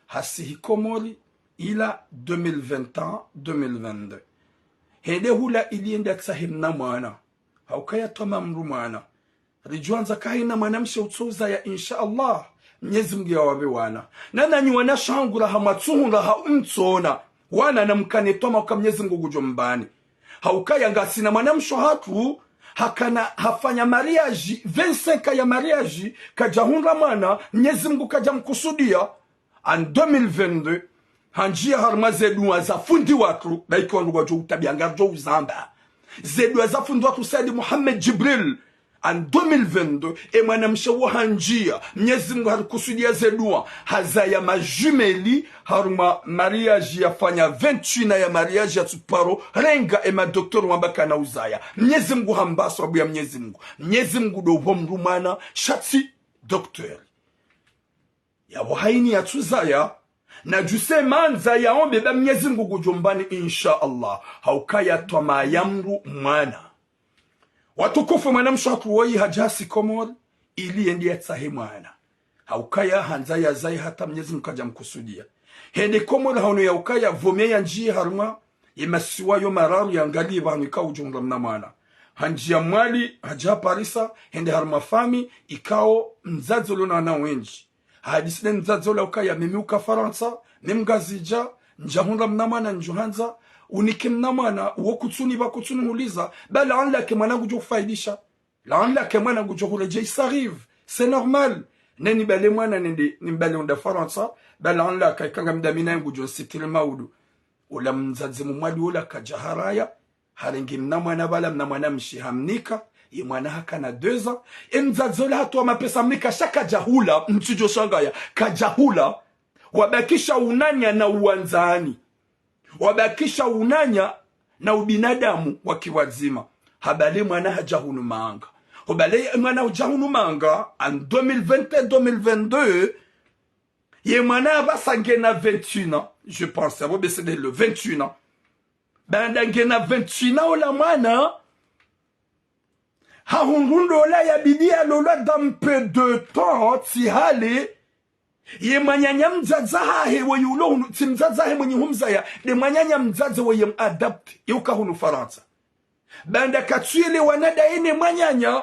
hasihi Komori, ila deux mille vingt et un, deux mille vingt-deux. Hende hula ili yende yatsahe mna mwana. Hauka yatwama mdru mwana. Ridjuandza kahina mwanamshe utsouzaya, insha Allah. Mnyezi Mungu yawapve wana. Na nanyi wanashe hangu raha mwatsuhundra ha umtsona wana, namkane twama uka Mnyezi Mungu ngudjo mpvani. Hauka ya ngasina mwanamshe hatru, hakana hafanya mariage, vingt-cinq ans ya mariage, kadja hundra mwana, Mnyezi Mungu kadja mkusudiya. En deux mille vingt-deux, handjiya harumwa ze dua za fundi watru, ba ika wandru wadjo utabiya ngaridjo uzamba. Ze dua za fundi watru Said Mohamed Djibril. En deux mille vingt-deux, e mwanamshe wo handjiya, Mnyezi Mungu harikusudiya ze dua, hazaya ma jumelles, harumwa mariage yafanya vingt et un ans ya mariage yatsuparo renga, e ma docteur wamba kana uzaya. Mnyezi Mungu hamba swabu ya Mnyezi Mungu. Mnyezi Mungu ndo upvo mdru mwana, sha tsi docteur. Yapvo hayini yatsuzaya, nadjuse mandza yaombe ba Mnyezi Mungu ngudjo mpvani, insha Allah. Hauka ya twama ya mdru mwana. Watukufu, mwanamshe hatru woyi hadja hasi Komori, ili yende yatsahe mwana. Hauka ya handza yazaye hata Mnyezi Mungu kadja mkusudiya. Hende Komori haono ya ukaya pvo miya yandjiye harumwa ye masiwa yo mararu yangaliye pvahanu ikao udjo hundra mna mwana. Handjiya Mwali, hadja parisa, hende harumwa famiyi ikao mdzadze ulo na wana wendji. Hadisi ne mdzadze ula ukaya mimi uka Farantsa, mi mngazidja, ndjahundra mna mwana ndjuhandza, unike mna mwana, uwo kutsuni pva kutsuni huliza, ba laanlaka e mwana ngudjo kufaidisha. Laanlaka e mwana ngudjo huredjei, ça arrive, c'est normal. Neni bale mwana nende, nimbale unda Farantsa, ba laanlaka ika ngamdamina ngudjo nsitiri maudu. Ula mdzadze mumwali ula kadja haraya, harenge mna mwana pvala, mna mwanamshe hamnika, ye mwana hakana deux ans. E mdzadze ula hatowa mapesa hamnika, sha kadja hula, mtsidjo shangaya, kadja hula, wabakisha unanya na uwandzani. Wabakisha unanya na ubinadamu wa kiwadzima. Habale mwana hadja hunu manga. Hubale mwana hadja hunu manga, en deux mille vingt et un, deux mille vingt-deux, ye mwana yapvasa ngena vingt et un ans, je pense, yapvo be c'est le vingt et un ans. Baanda ngena vingt et un ans, ola mwana, hahundru ndola yabidi yalolwa dans peu de temps, tsi hale, ye mwananya mdzadze hahe woyi ulo hunu, tsi mdzadze hahe mwenyi humzaya, nde mwananya mdzadze woyi yem adopté, ye uka hunu Farantsa. Baanda katsuyelewana ndaye ne mwananya,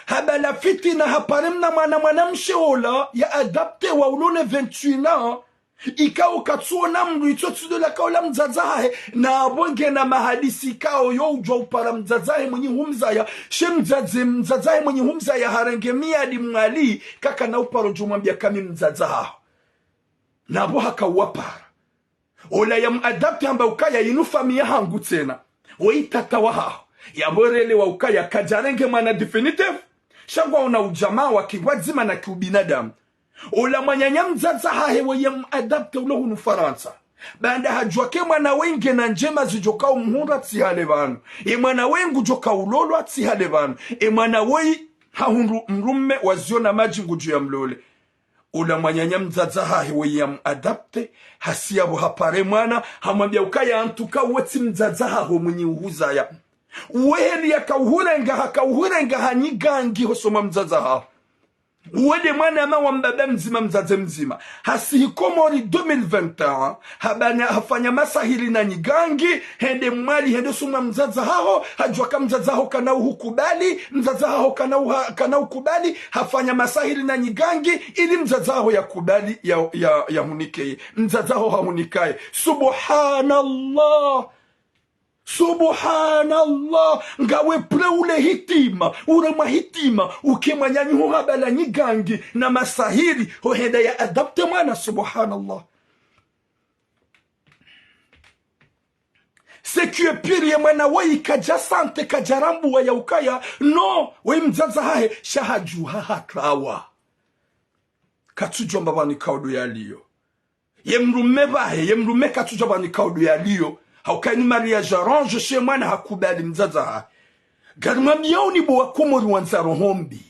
habala fitina, hapare mna mwana, mwanamshe ola ya adopté wa ulo ne vingt et un ans, ikao katsuona mndru, itso tsi ndola ka ola mdzadze hahe, na apvo ngena mahadisi ikao yo udjua upara mdzadze hahe mwenyi humzaya, she mdzadze, mdzadze hahe mwenyi humzaya harenge miyadi Mwali, kakana uparo djo mwambia ka mi mdzadze haho. Na apvo haka uwapara. Ola yam adopté hamba ukaya inu famiyi yahangu tsena. Woyi tata wahaho. Yapvo relewa ukaya kadjarenge mwana définitif. Sha ngwaona ujamaa wa kiwadzima na kiubinadamu. Ola mwananya mdzadze hahe woyi yam adopté ulo hunu Farantsa. Baanda hadjua ke mwana woyi ngena ndjema zidjoka umhundra tsi hale pvanu. E mwana woyi ngudjoka ulolwa tsi hale pvanu. E mwana woyi hahundru mdrume wa ziona madji ngudjo yamlole. Ula mwananya mdzadze hahe we ya mu adapté, hasi yapvo hapare mwana, hamwambia ukaya en tout cas we tsi mdzadze haho mwinyi uhuzaya. We heli yakauhurenga, hakauhurenga ha nyigangi hosoni mwa mdzadze haho. We nde mwana ama wa mbaba mdzima, mdzadze mdzima. Hasi hi Komori deux mille vingt et un, habana hafanya masahiri na nyigangi, hende Mwali, hende hosoni mwa mdzadze haho, hadjua ka mdzadze haho kana uhukubali, mdzadze haho kana uha-, kana ukubali, hafanya masahiri na nyigangi, ili mdzadze haho yakubali ya, ya, yahunike ye. Mdzadze haho hahunikaye. Subhanallah. Subhanallah. Ngawe prêt ule hitima, ule mwa hitima, uke mwananyaho habala nyigangi na masahiri, ho henda ya adapté mwana, subhanallah. C'est que pire ye mwana woyi kadja sentir, kadja rambua ya ukaya, non, we mdzadze hahe, sha hadjuha hatrawa. Katsudjua mba pvani kaudu yaliyo. Ye mdrume pvahe, ye mdrume katsudjua pvani kaudu yaliyo. Hauka ini mariage arrangé, she mwana hakubali mdzadze hahe. Ngarimwambiao ni bo wa Komori wandza roho mbi.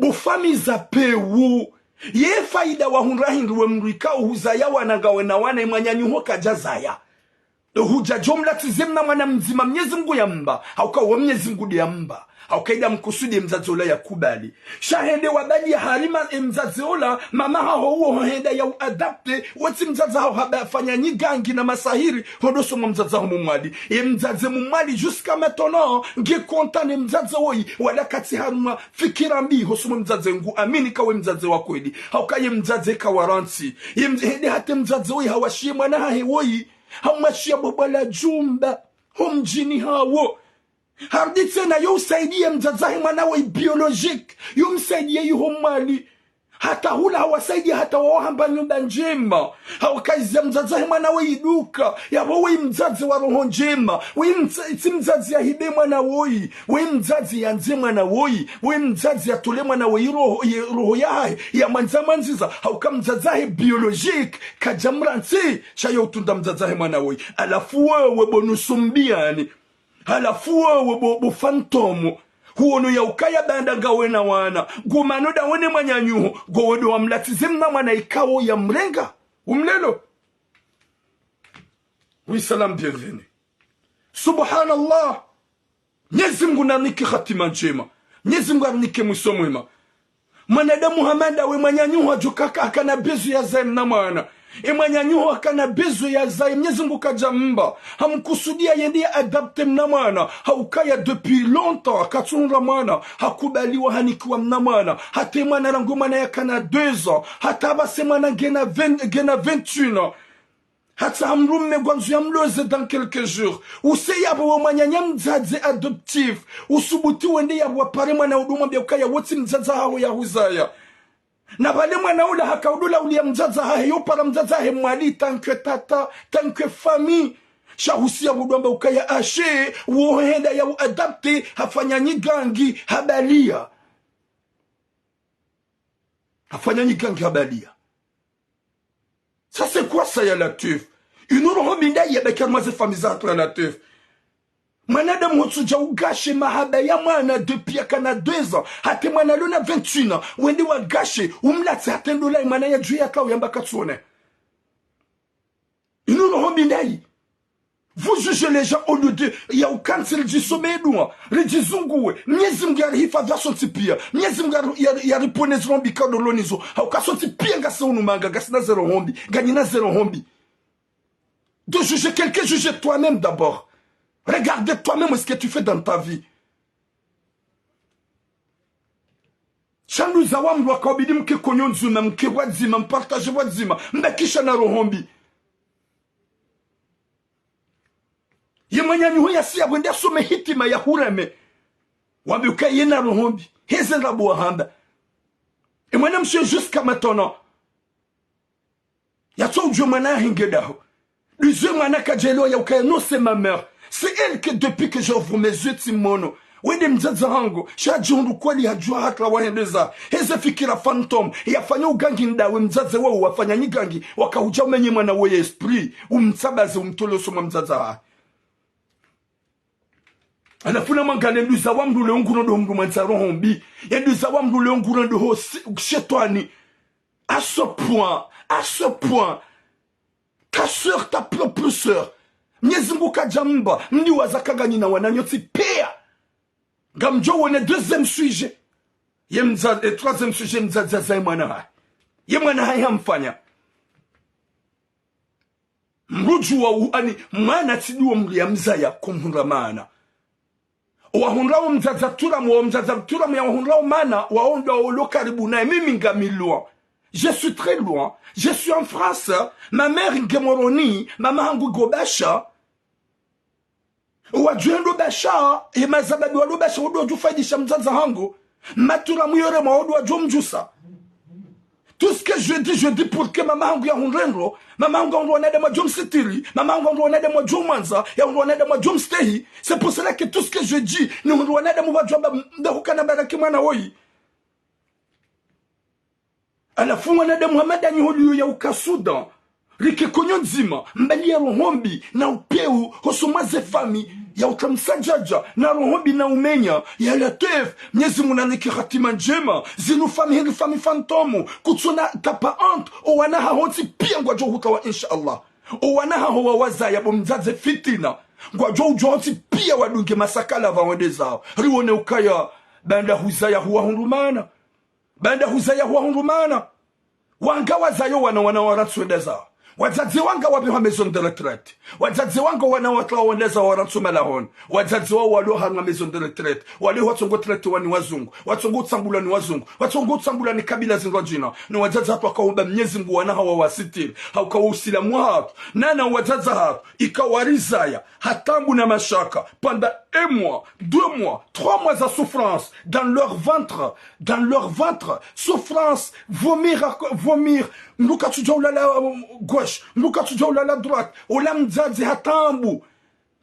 Bo famiyi za pewu. Ye faida wahundra hindri we mdru ikao huzaya wana ngawe na wana, ye mwananyaho kadjazaya. Ndo hudja djo mlatsize mna mwana mdzima, Mnyezi Mngu yamba. Hauka wo Mnyezi Mngu nde yamba. Hauka ida mkusudi ye mdzadze ola yakubali. Sha hende wabali ya harima ye mdzadze ola, mama haho uwo ho henda ya u adapté, we tsi mdzadze haho, haba fanya nyigangi na masahiri, hondo hosoni mwa mdzadze haho mu Mwali. Ye mdzadze mu Mwali, jusqu'à maintenant, nge content ne mdzadze woyi, wala katsi harumwa fikira mbi, hosoni mwa mdzadze ngu amini ka we mdzadze wa kweli. Hauka ye mdzadze kawarantsi. Ye mdz-, hende hata mdzadze woyi, hawashiye mwana hahe woyi. Hamwashiya bwabwa la djumba ho mdjini hawo. Harudi tsena yo usaidiye mdzadze hahe mwana woyi biologique, yo msaidiye iho Mwali. Hata hula hawasaidiya hata wawo hamba nyumba ndjema. Hawakaiza mdzadze hahe mwana woyi duka. Yapvo woyi mdzadze wa roho ndjema. Woyi mdza-, tsi mdzadze yahibe mwana woyi. Woyi mdzadze yandze mwana woyi. Woyi mdzadze yatole mwana woyi roho, ye roho yahahe, yamwandza mwandziza. Hauka mdzadze hahe biologique kadja mrantsi, sha yo utunda mdzadze hahe mwana woyi. Halafu wewe bo nusu mbiyani. Halafu wewe bo, bo fantôme. Huono ya ukaya banda ngawe na wana. Ngumano nda wone mwananyaho, ngo wewe ndo wamlatsize mna mwana ikao yamrenga. Umlelo. Oui, salam, bienvenue. Subhanallah. Mnyezi Mngu narinike hatima ndjema. Mnyezi Mngu arinike mwiso mwema. Mwanadamu hama nda we mwananyaho hadjo kaka hakana besoin yazaye mna mwana. Ye mwananyaho hakana besoin yazaye, Mnyezi Mngu kadja mba. Hamkusudiya yende ya adapté mna mwana. Haukaya depuis longtemps, katsuhundra mwana. Hakubaliwa hanikiwa mna mwana. Hata ye mwana rangu ye mwana yakana deux ans. Hata pvase mwana ngena vingt, ngena vingt et un ans. Hata hamrume ngwandzo yamloze dans quelques jours. Use yapvo we mwananya mdzadze adoptif, usubuti wende yapvo wapare mwana udu mwambia ukaya we tsi mdzadze haho yahuzaya. Na pvale mwana ula haka udu la uliya mdzadze hahe, yo para mdzadze hahe Mwali, tant que tata, tant que famille. Sha husiya udu wamba ukaya ashe, wo henda ya u adapté, hafanya nyigangi, habaliya. Hafanya nyigangi habaliya. Ça, c'est quoi ça, ya Latwif? Inu roho mbi ndayi yabaki harumwa ze famiyi za hatru, ya Latwif. Mwanadamu hutsudja ugashe mahaba ya mwana depuis yakana deux ans. Hata mwana lona vingt et un ans. Wende wagashe, umlatse hata ndola mwana yadjuwe yaka uyamba katsuone. Inu roho mbi ndayi. Vous jugez les gens au lieu de, ya ukantsi ridjisomeye dua, ridjizunguwe. Mnyezi Mngu yarihifadhwi sontsi piya. Mnyezi Mngu yari-, yari-, yaripvoneze roho mbi kadolonizo. Hauka sontsi piya ngasi unu manga, ngasina ze roho mbi, nganyina ze roho mbi. De juger quelqu'un, juge toi-même d'abord. Regarde toi-même ce que tu fais dans ta vie. Sha nduza wa mdru waka ubidi mke konyo ndzuna, mke pvwadzima, mpartage pvwadzima, mbakisha na roho mbi. Ye mwananyaho yasiya pvwende yasome hitima yahureme. Wambi uka yena roho mbi. Heze ndrabo wahamba. Ye mwana mshe jusqu'à maintenant. Yatso udjuwe mwana yahe nge daho. Duzwe mwana kadjelewa ya ukaya, non, c'est ma mère. C'est elle que depuis que j'ouvre mes yeux tsimono. Wende mdzadze hangu, sha djihundru kweli hadjuwa hatra wahendeza. Heze fikira fantôme, yafanya ugangi ndawe mdzadze wawo wafanya nyigangi, waka udja umenye mwana woye esprit, umtsabaze, umtole hosoni mwa mdzadze hahe. Halafu namwangalie nduza wa mdru leo nguro ndo mdru mwandza roho mbi. Ye nduza wa mdru leo nguro ndo ho si-, shetwani. À ce point, à ce point, ta sœur, ta propre sœur. Mnyezi Mungu kadjamba, mdiwaza kanganyina wananyontsi pia. Ngamdjo wone deuxième sujet. Ye mza-, eh, troisième sujet, mdzadze zaye mwana hahe. Ye mwana hahe hamfanya. Mrudjuwa u-, ani, mwana tsi ndiwo mli ya mzaya kumhundra maana. Owahundrawo mdzadze Turamu, wo mdzadze Turamu ya wahundrawo maana, wawo ndo wolo karibu naye, mimi ngami loin. Je suis très loin. Je suis en France. Ma mère nge Moroni, mama hangu ngo Basha. Wadjuhendo Basha, ye mazababi walo Basha, wo ndo wadjufaidisha mdzadze hangu. Maturamu yore mwa wo ndo wadjomdjusa. Tout ce que je dis, je dis pour que mama hangu yahundre ndro, mama hangu yahundre wanadamu wadjomsitiri, mama hangu yahundre wanadamu wadjomwandza, yahundre wanadamu wadjomstehi. C'est pour cela que tout ce que je dis, nihundre wanadamu wadjwamba mdahukana baraki mwana woyi. Halafu mwanadamu hama nda nyi holiyo ya uka Sudan, rike konyo ndzima, mbali ya roho mbi na upeu, hosoni mwa ze famiyi, ya utamsa djadja, na roho mbi na umenya, ya Latwif, Mnyezi Mungu nanike hatima ndjema, zinu famiyi hindri famiyi fantôme, kutsuna tapante, owana haho ntsi pia ngwadjo hutawa, insha Allah. Owana haho wawazaya bo mdzadze fitina, ngwadjo udjuwa ntsi pia wadunge masakala pvwa wende zawo. Riwone ukaya, baanda huzaya huwahundru maana. Baanda huzaya huwahundru maana. Wanga wazayo wana wana warantsi wende zawo. Wadzadze wanga wapvehwa maison de retraite. Wadzadze wanga wana watlawa wende zawo warantsi malahoni. Wadzadze wawo walo harumwa maison de retraite. Wale watsongo traité wa ni wazungu. Watsongo utsambulwa ni wazungu. Watsongo utsambulwa ni kabila zindrwadjina. Ni wadzadze hatru wakaomba Mnyezi Mungu wana hawo wasitiri. Hauka wo usilamu hatru. Nana wadzadze hatru. Ika warizaya. Ha taabu na mashaka. Pendant un mois, deux mois, trois mois za souffrance dans leur ventre, dans leur ventre, souffrance, vomir, à co-, vomir, mdru katsudja ulala, euh, gauche, mdru katsudja ulala droite, ola mdzadze ha taabu,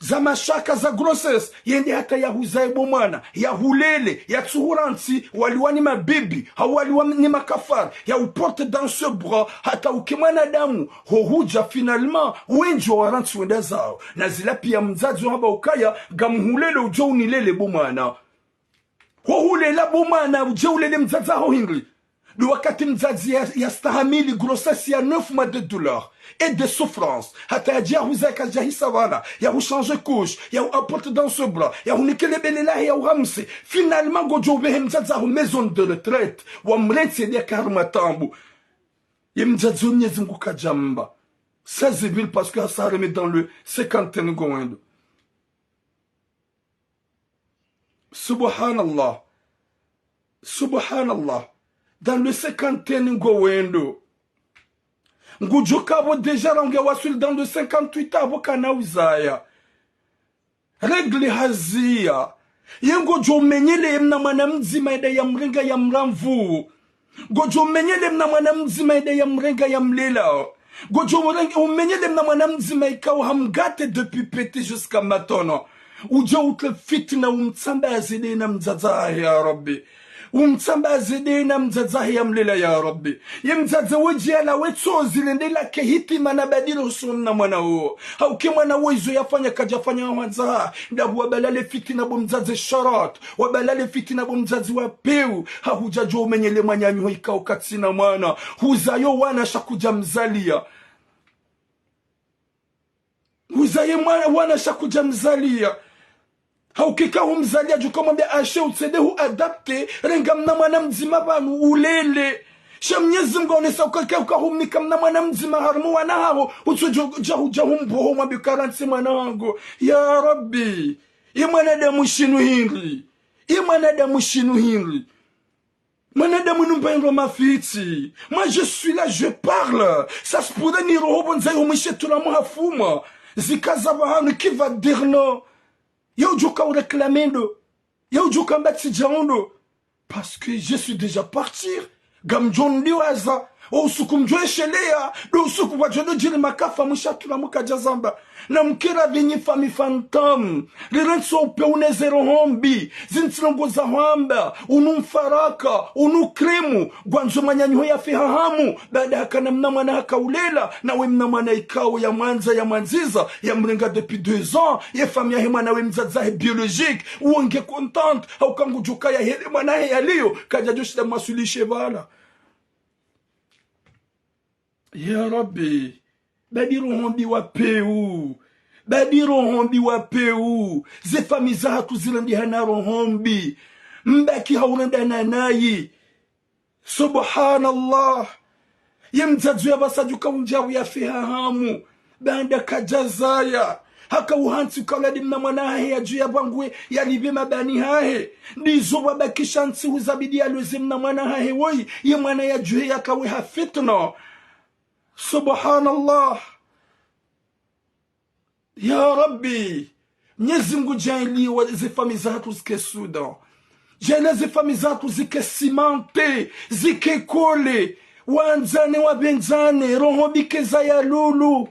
za mashaka, za grossesse, yende hata yahuzaye bo mwana, yahulele, yatsuhurantsi, waliwa ni mabibi, hau waliwa ni makafiri, ya uporte dans ses bras, hata uke mwanadamu, ho hudja finalement, wendji wa warantsi wende zawo. Na zila pia mdzadze hamba ukaya, ngamhulele udjo unilele bo mwana. Ho hulela bo mwana, udje ulele mdzadze haho hindri. Ndo wakati mdzadze ya, yastahamili grossesse ya neuf mois de douleur et de souffrance. Hata yadje yahuzaye kadja hisa pvala, yahuchange couche, yahuapporte dans ses bras, yahunike le bele lahe, yahuhamse. Finalement, ngodjo upvehe mdzadze haho maison de retraite, wamrantsi yende yake harumwa taabu. Ye mdzadze wo Mnyezi Mungu kadjamba. Ça c'est vrai parce que ça remet dans le cinquantaine ngo wendo. Subhanallah. Subhanallah. Dans le cinquantaine ngo wendo. Ngudjo ka pvo déjà rangu yawaswili dans le cinquante-huit apvo kana uzaya. Règle haziya. Ye ngodjo umenyele ye mna mwana mdzima yende yamrenga yamramvu. Ngodjo umenyele mna mwana mdzima yende yamrenga yamlela. Ngodjo umrenge-, umenyele mna mwana mdzima ikao hamgate depuis petit jusqu'à maintenant. Udje utre fitina umtsambaze nde na mdzadze hahe ya Rabbi. Umtsambaze nde na mdzadze hahe yamlela ya Rabbi. Ye mdzadze wedje yalawe tsozi lende lake hitima na badilo usoni na mwana wo. Hauke mwana wo izo yafanya kadjafanya hwandza. Ndapvo wabalale fitina bo mdzadze Sharat. Wabalale fitina bo mdzadze wa peu. Hahudja djo umenyele mwananyaho ikao katsina mwana. Huzayo wana sha kudja mzaliya. Huzaye mwa-, wana sha kudja mzaliya. Hauka ika humzaliya djuka mwambe ashe utsende hu adapte, renga mna mwana mdzima pvanu ulele. Sha Mnyezi Mungu haonesa uka ika uka humnika mna mwana mdzima harumwa wana haho, utsodjo dja hudja humboho mwambe karantsi mwana hangu. Ya Rabbi, ye mwanadamu shinu hindri. Ye mwanadamu shinu hindri. Mwanadamu inu mba indro mafitsi. Moi, je suis là, je parle. Ça se pourrait ni roho pvondza yo mwishe tula muhafuma. Zikaza pvahanu, qui va dire non? Ye udjuka uréclamer ndo. Ye udjuka mbatsi dja ndo. Parce que je suis déjà parti. Ngamdjo ndiwaza. O usuku mdjo esheleya. Ndo usuku pvwadjo ndo djiri makafa mwisha tula mukadja zamba. Na mkira vinyi fami fantôme. Rirenso upe uneze roho mbi. Zintsi ndrongo za hwamba. Unu mfaraka. Unu krimu. Ngwandzo mwananyaho yafe ha hamu. Baada hakana mna mwana haka ulela. Nawe mna mwana ikao yamwandza, yamwandziza. Yamrenga depuis deux ans. Ye fami yahe mwana we mdzadze wahe biologique. Uwo nge contente. Hauka ngudjuka yahele mwana he yaliyo. Kadja djo shinda mwaswilishe pvala. Ya Rabbi, badi roho mbi wa peu. Badi roho mbi wa peu. Ze famiyi zahatru zirendihana roho mbi. Mbaki ha urendana nayi. Subhanallah. Ye mdzadze ya pvasa djuka undjawu ya fiha hamu. Baanda kadjazaya. Haka uhantsi uka uladi mna mwana hahe yadjuhe ya pvanguwe ya lipve mabani hahe. Ndizo wabakisha ntsihu zabidi ya lweze mna mwana hahe woyi. Ye mwana yadjuhe yakawe ha fitna. Subhanallah. Ya Rabbi, Mnyezi Mngu, djaaliya ze famiyi zahatru zike soudain. Djaaliya ze famiyi zahatru zike cimenté, zike collé. Wandzane, wapvendzane, roho mbi keza ya lulu.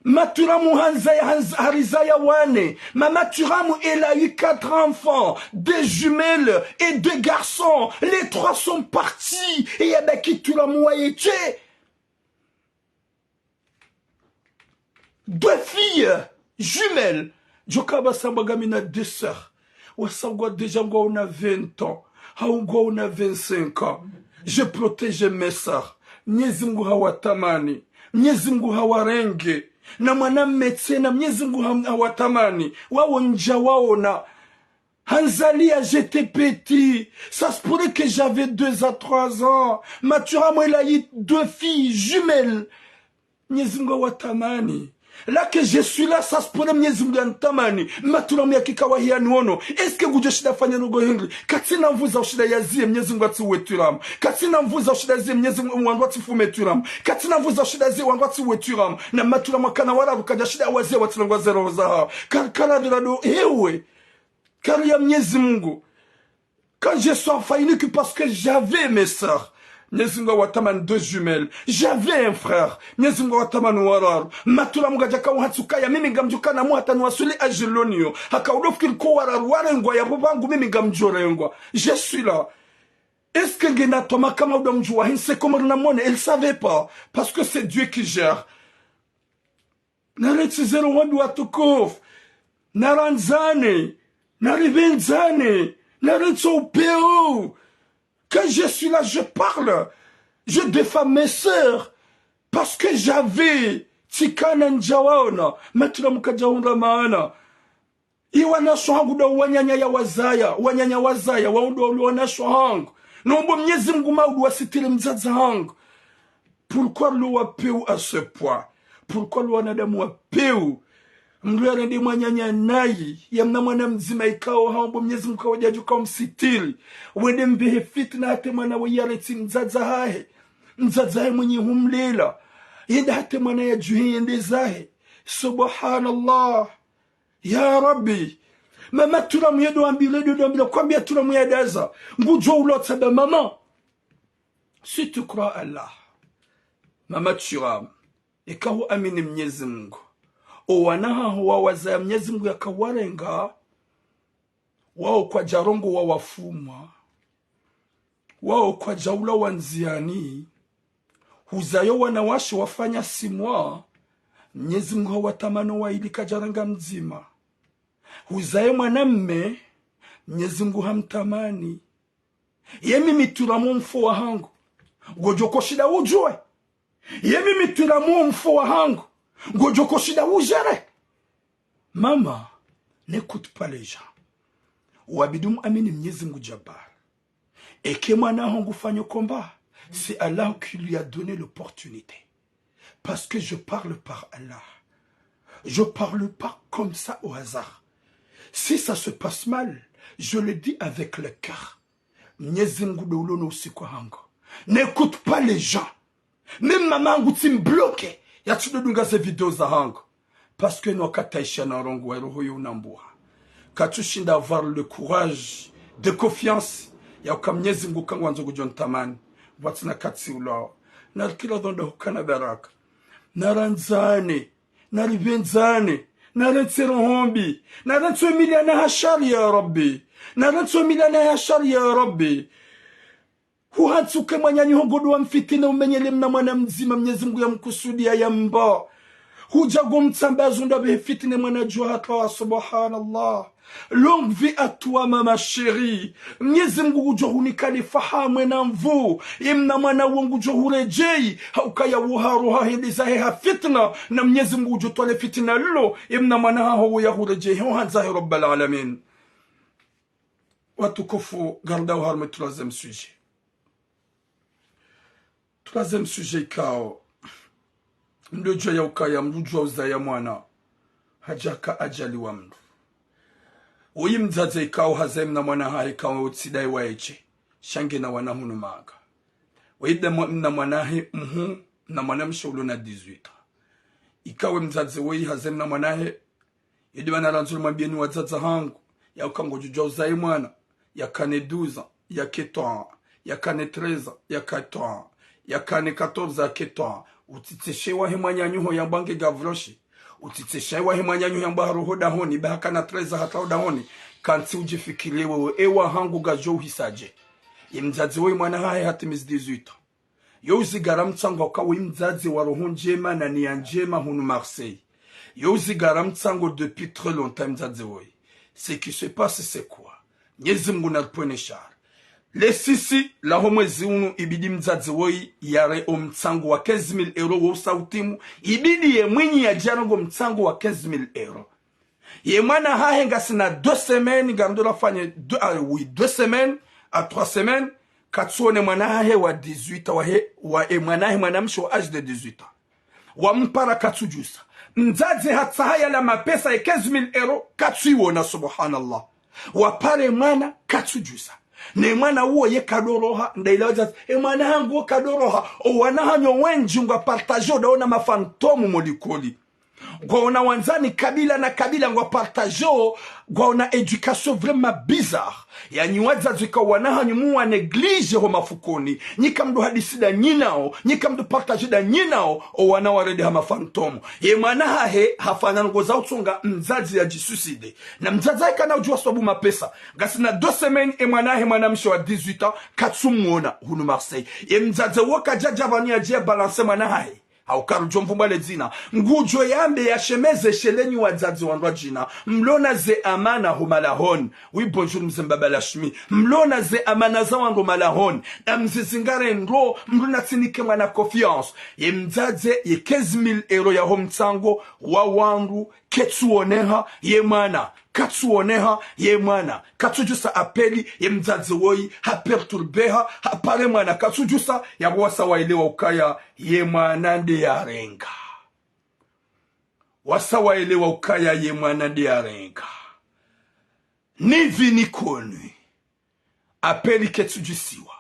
Maturamu handza ya, handza, harizaya wane. Ma Maturamu, elle a eu quatre enfants, deux jumelles et deux garçons. Les trois sont partis. Et yabaki Turamu wa yetshe. Deux filles jumelles. Djoka pvasa mbwa ngamina deux sœurs. Wasa ngwa déjà ngwaona vingt ans. Hau ngwaona vingt-cinq ans. Je protège mes sœurs. Mnyezi Mngu hawatamani. Mnyezi Mngu hawarenge. Na mwana mme tsena, Mnyezi Mngu ha-, hawatamani. Wawo ndja waona. Handzaliya, j'étais petit. Ça se pourrait que j'avais deux à trois ans. Maturamu, elle a eu deux filles jumelles. Mnyezi Mngu hawatamani. Là que je suis là, ça se pourrait Mnyezi Mngu yanitamani. Maturamu ya kika wahiya niono. Est-ce que ngudjo shinda fanya ndrongo hindri? Katsina nvuu za ushinda yaziye Mnyezi Mngu atsi uwe Turamu. Katsina nvuu za ushinda yaziye Mnyezi Mngu wandru watsi fume Turamu. Katsina nvuu za ushinda yaziye wandru watsi uwe Turamu. Na Maturamu akana wararu kadja shinda waziye watsi nongo ze roho zahawo. Kar-, kara dirado hewe. Kari ya Mnyezi Mngu. Quand je suis enfant unique parce que j'avais mes sœurs. Mnyezi Mngu hawatamani deux jumelles. J'avais un frère. Mnyezi Mngu hawatamani wararu. Maturamu ngadjaka uhantsi ukaya mimi ngamdjukana mu hata niwaswili âge loniyo. Haka udofikiri ko wararu warengwa yapvo pvangu mimi ngamdjorengwa. Je suis là. Est-ce que ngena toma kama uda mdjuwa hindri se Komori na mone? Elle savait pas. Parce que c'est Dieu qui gère. Narentsi ze roho mbi watukufu. Narandzane. Naripvendzane. Narentsi upeu. Quand je suis là, je parle. Je défends mes sœurs. Parce que j'avais, tsikana ndjawaona. Maturamu kadjahundra maana. Iwanasho hangu ndo wananya ya wazaya, wananya wazaya, wao ndo wali wanasho hangu. Nombo Mnyezi Mngu maudu wasitiri mdzadze hangu. Pourquoi lo wa peu à ce point? Pourquoi lo wanadamu wa peu? Mndru yarende mwananya nayi, ya mna mwana mdzima ikao haombo Mnyezi Mngu kawadjadjuka umsitiri. Wende mbehe fitna hata mwana we yarentsi mdzadze hahe. Mdzadze hahe mwenye humlela. Yende hata mwana yadjuhe yende zahe. Subhanallah. Ya Rabbi, mama Turamu yedo ambile, yedo ambile, kwambiya Turamu yadaza. Ngudjo ulotsa ba mama. Si tu crois Allah. Mama Turamu, eka hu amini Mnyezi Mngu. O wana haho wawazaya Mnyezi Mngu yakawarenga. Wao kwadjarongowa wafumwa. Wao kwadjaulawa ndziani. Huzayo wanawashe wafanya simwa, Mnyezi Mngu hawatamani wayili kadjarenga mdzima. Huzaye mwanamme, Mnyezi Mngu hamtamani. Ye mimi Turamu mfo wahangu, ngodjo koshinda udjuwe. Ye mimi Turamu mfo wahangu, ngodjo koshinda udjere. Maman, n'écoute pas les gens. Wabidi muamini Mnyezi Mngu Jabbar. Eke mwana haho ngufanyo combat, c'est Allah qui lui a donné l'opportunité. Parce que je parle par Allah. Je parle pas comme ça au hasard. Si ça se passe mal, je le dis avec le cœur. Mnyezi Mngu ndo ulo no usiku wahangu. N'écoute pas les gens. Mimi mama hangu tsimbloke, yatsudodunga ze video zahangu. Parce que no kataisha na rongowa roho yo unambuha. Katsushinda avoir le courage de confiance ya uka Mnyezi Mngu kangwandzo ngudjo ntamani. Pvwatsina katsiulwawo. Narikila dhonda hukana baraka. Narandzane. Naripvendzane. Narentse roho mbi. Narentse emiliana ha shari ya Rabbi. Narentse emiliana ha shari ya Rabbi. Huhatsuke mwananyaho ngodo wa mfitine umenyele mna mwana mdzima Mnyezi Mngu yamkusudiya yamba. Hudja go mtsamba yazunda behe fitine mwana djuwa hata wa subhanallah. Longue vie à toi, maman chérie. Mnyezi Mngu ngudjo hunika ne fahamu na nvuu. Ye mna mwana wo ngudjo huredjeyi. Haukaya wo haroha hende zahe ha fitna. Na Mnyezi Mngu ngudjo twale fitna lilo. Ye mna mwana haho wo ya huredjeyi. Ho handza he Rabbal Alamin. Watukufu, ngaridjao harumwa troisième sujet. Troisième sujet ikao, mdru djuwa ya ukaya, mdru djuwa uzaya mwana, hadjaka ajali wa mdru. Woyi mdzadze ikao hazaya mna mwana hahe ikao utsidayi wa eshe, sha ngena wana hunu manga. Woyi de mwa-, mna mwana hahe mhuu, mna mwana mshe ulo na dix-huit ans. Ikao mdzadze woyi hazaya mna mwana hahe, yedi wana randzo rimwambiye nyi wadzadze hangu, ya uka ngodjo djuwa uzaye mwana, yakane douze ans, yake treize ans, yakane treize ans, yake treize ans, yakane quatorze ans, yake treize ans. Utsitseshe wahe mwananyaho yambwa nge gavroshi. Utsitseshe wahe mwananyaho yambwa haroho dahoni, ba hakana treize ans hata ho dahoni. Kantsi udjifikiriye wewe, ewa hangu ngadjo uhisadje. Ye mdzadze woyi mwana hahe hatimizi dix-huit ans. Yo uzigara mtsango uka woyi mdzadze wa roho ndjema na niya ndjema hunu Marseille. Yo uzigara mtsango depuis très longtemps mdzadze woyi. Ce qui se passe, c'est quoi? Mnyezi Mngu naripvwene shari. Le sisi laho mwezi unu ibidi mdzadze woyi yare o mtsango wa quinze mille euros wo usa utimu. Ibidi ye mwinyi yadje yarongowe mtsango wa quinze mille euros. Ye mwana hahe ngasina deux semaines, ngarindo rafanye deux, ah, oui, deux semaines à trois semaines, katsuone mwana hahe wa dix-huit ans, wahe, wa, e mwana hahe mwana mshe wa âge de dix-huit ans. Wampara katsudjusa. Mdzadze hatsaha yala mapesa ye quinze mille euros, katsuiwona, subhanallah. Wapare mwana, katsudjusa. Ne mwana uwo ye kadoroha, ndaila wadzadze, e mwana hangu wo kadoroha, o wana hanyu wendji ngwa partager, udaona ma fantômes mo likoli. Ngwaona wandzani kabila na kabila ngwa partager, ngwaona éducation vraiment bizarre. Yanyi wadzadze ka wana hanyu muwa négliger ho mafukoni. Nyi kamdru hadisi da nyinao, nyi kamdru partager da nyinao, o wana warende ha ma fantômes. Ye mwana hahe hafanya ndrongo za utsonga mdzadze yadjisuicide. Na mdzadze hahe kana udjuwa swabu mapesa. Ngasina deux semaines e mwana hahe mwana mshe wa dix-huit ans, katsumuona hunu Marseille. Ye mdzadze wo kadjadja pvanu yadje ya balancer mwana hahe. Hauka rudjo mvumbwa le dzina. Ngudjo yambe yashemeze she lenyi wadzadze wandru wadjina. Mlona ze amana ho malahoni. Oui, bonjour, mze mbaba Lashmi. Mlona ze amana za wandru malahoni. Na mzizingare ndro, mdru natsinike mwana confiance. Ye mdzadze, ye quinze mille euros yaho mtsango wa wandru, ketsuoneha, ye mwana. Katsuoneha, ye mwana. Katsudjusa appel, ye mdzadze woyi, ha perturbeha, hapare mwana, katsudjusa, yapvo wasa waelewa ukaya, ye mwana nde yarenga. Wasa waelewa ukaya, ye mwana nde yarenga. Ni vie ni connu. Appel ketsudjusiwa.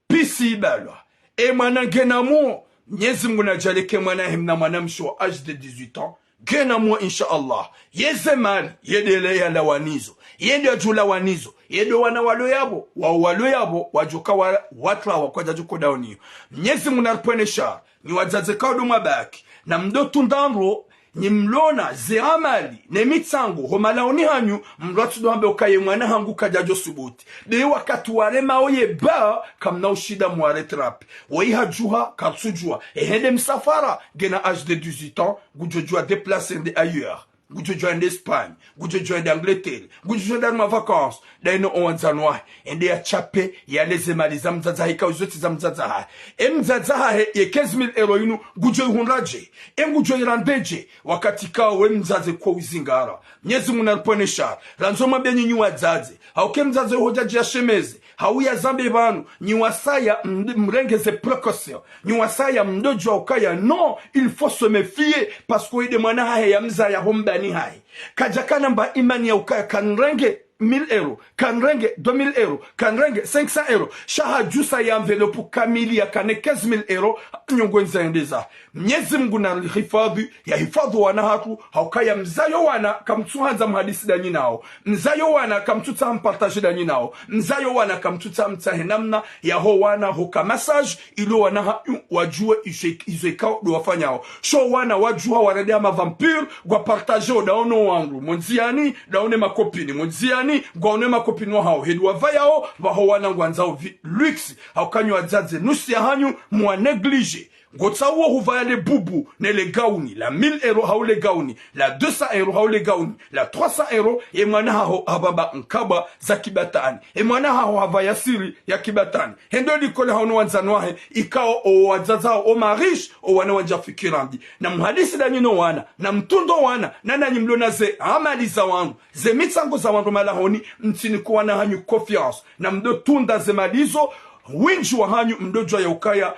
Pisi ibalwa. E mwana ngena muo. Mnyezi Mngu nadjaanlie ke mwana hahe mna mwana mshe wa âge de dix-huit ans. Ngena muo, insha Allah. Ye ze mali, yende le yalawa nizo. Yende yadjulawa nizo. Yende wana walo yapvo, wao walo yapvo, wadjoka wa-, watrawa kwadjadjo kodaoniyo. Mnyezi Mngu naripvwene shari, nyi wadzadze kao ndo mwabaki. Na mdo tunda ndro, nyi mlona ze amali ne mitsango ho malahoni hanyu, mdru atsudo hambe uka ye mwana hangu kadjadjo subuti. De wakati warema oye ba, kamna ushinda mwaretrape. Woyi hadjuha, katsudjuwa. Ehende msafara, ngena âge de dix-huit ans, ngudjo djuwa déplacer ende ailleurs. Ngudjo djuwa ende Espagne, ngudjo djuwa ende Angleterre, ngudjo djuwa ende harumwa vacances, daino owandzani wahe, ende yachape, yale ze mali za mdzadze hahe, ka izo tsi za mdzadze hahe. E mdzadze hahe, ye quinze mille euros inu, ngudjo ihundradje, e ngudjo irandedje, wakati kao we mdzadze ko uzingara. Mnyezi Mngu naripvwene shari, randzo mwambe nyinyi wadzadze, hauka e mdzadze hodjadje yashemeze, hau yazambe pvanu, nyi wasaya md-, mrenge ze précautions, nyi wasaya mdo djuwa ukaya, non, il faut se méfier, parce que inde mwana hahe yamzaya ho mbani hahe. Kadjakana mba imani ya ukaya kanrenge mille euros, kanrenge deux mille euros, kanrenge cinq cents euros. Sha hadjusa ye enveloppe kamili yakane quinze mille euros, nyongo nza yendeza. Mnyezi Mngu narihifadhi, yahifadhi wana hatru, hauka ye mzayo wana, kamtsuhandza muhadisi da nyinao. Mzayo wana, kamtsutsaha mpartager da nyinao. Mzayo wana, kamtsutsaha mtsahe namna, yaho wana, hoka message, ili wana ha-, wadjuwe izo, izo ikao ndo wafanyao. Sho wana wadjuha warende ha ma vampire, ngwa partager o daono wandru. Mo ndziani, daone makopini. Mo ndziani, ngwaone makopini wahao. Heli wavayao, pvaho wana ngwandzao vi-, luxe. Hauka nyi wadzadze, nusu ya hanyu, mwa négliger. Ngotsaho hupvaya le bubu ne le gauni la mille euros hau le gauni la deux cents euros hau le gauni la trois cents euros, ye mwana haho hapvamba nkabwa za kibatani. Ye mwana haho hapvaya siri ya kibatani. Hende likoli hau no wandzani wahe, ikao o wadzadze hao o ma riches, o wana wandza fikira mbi. Na muhadisi ndanyi no wana, na mtunde o wana, na nanyi mlo na ze amali za wandru, ze mitsango za wandru malahoni, mtsinika wana hanyu confiance. Na mdo tunda ze mali zo, wendji wahanyu mdo djuwa ya ukaya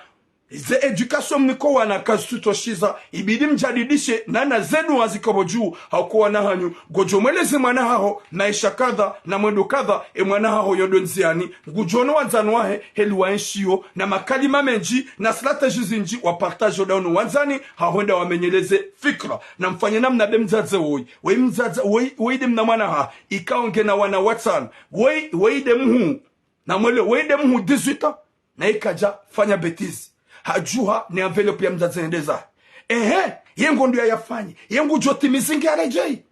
ze éducation mniko wana kazitsutoshiza, ibidi mjadidishe nana ze dua zikao pvo dju, hauka wana hanyu, ngodjo mweleze mwana haho maesha kadha na mwendo kadha, e mwana haho yo ndo ndziani, ngudjo ono wandzani wahe heli waenshiyo, na makalima mendji, na stratégie zindji wa partage o dao no wandzani, hahwenda wamenyeleze fikira. Na mfanye namna be mdzadze woyi, woyi mdzadze, woyi, woyi de mna mwana ha, ikao ngena wana watsanu, woyi, woyi de mhuu, na mwele, woyi de mhuu dix-huit ans, na ika kadja fanya bêtise. Hadjuha ne enveloppe ya mdzadze hende zahe. Ehe, ye ngo ndo ya yafanye, ye ngudjo timizi nge yaredjeyi.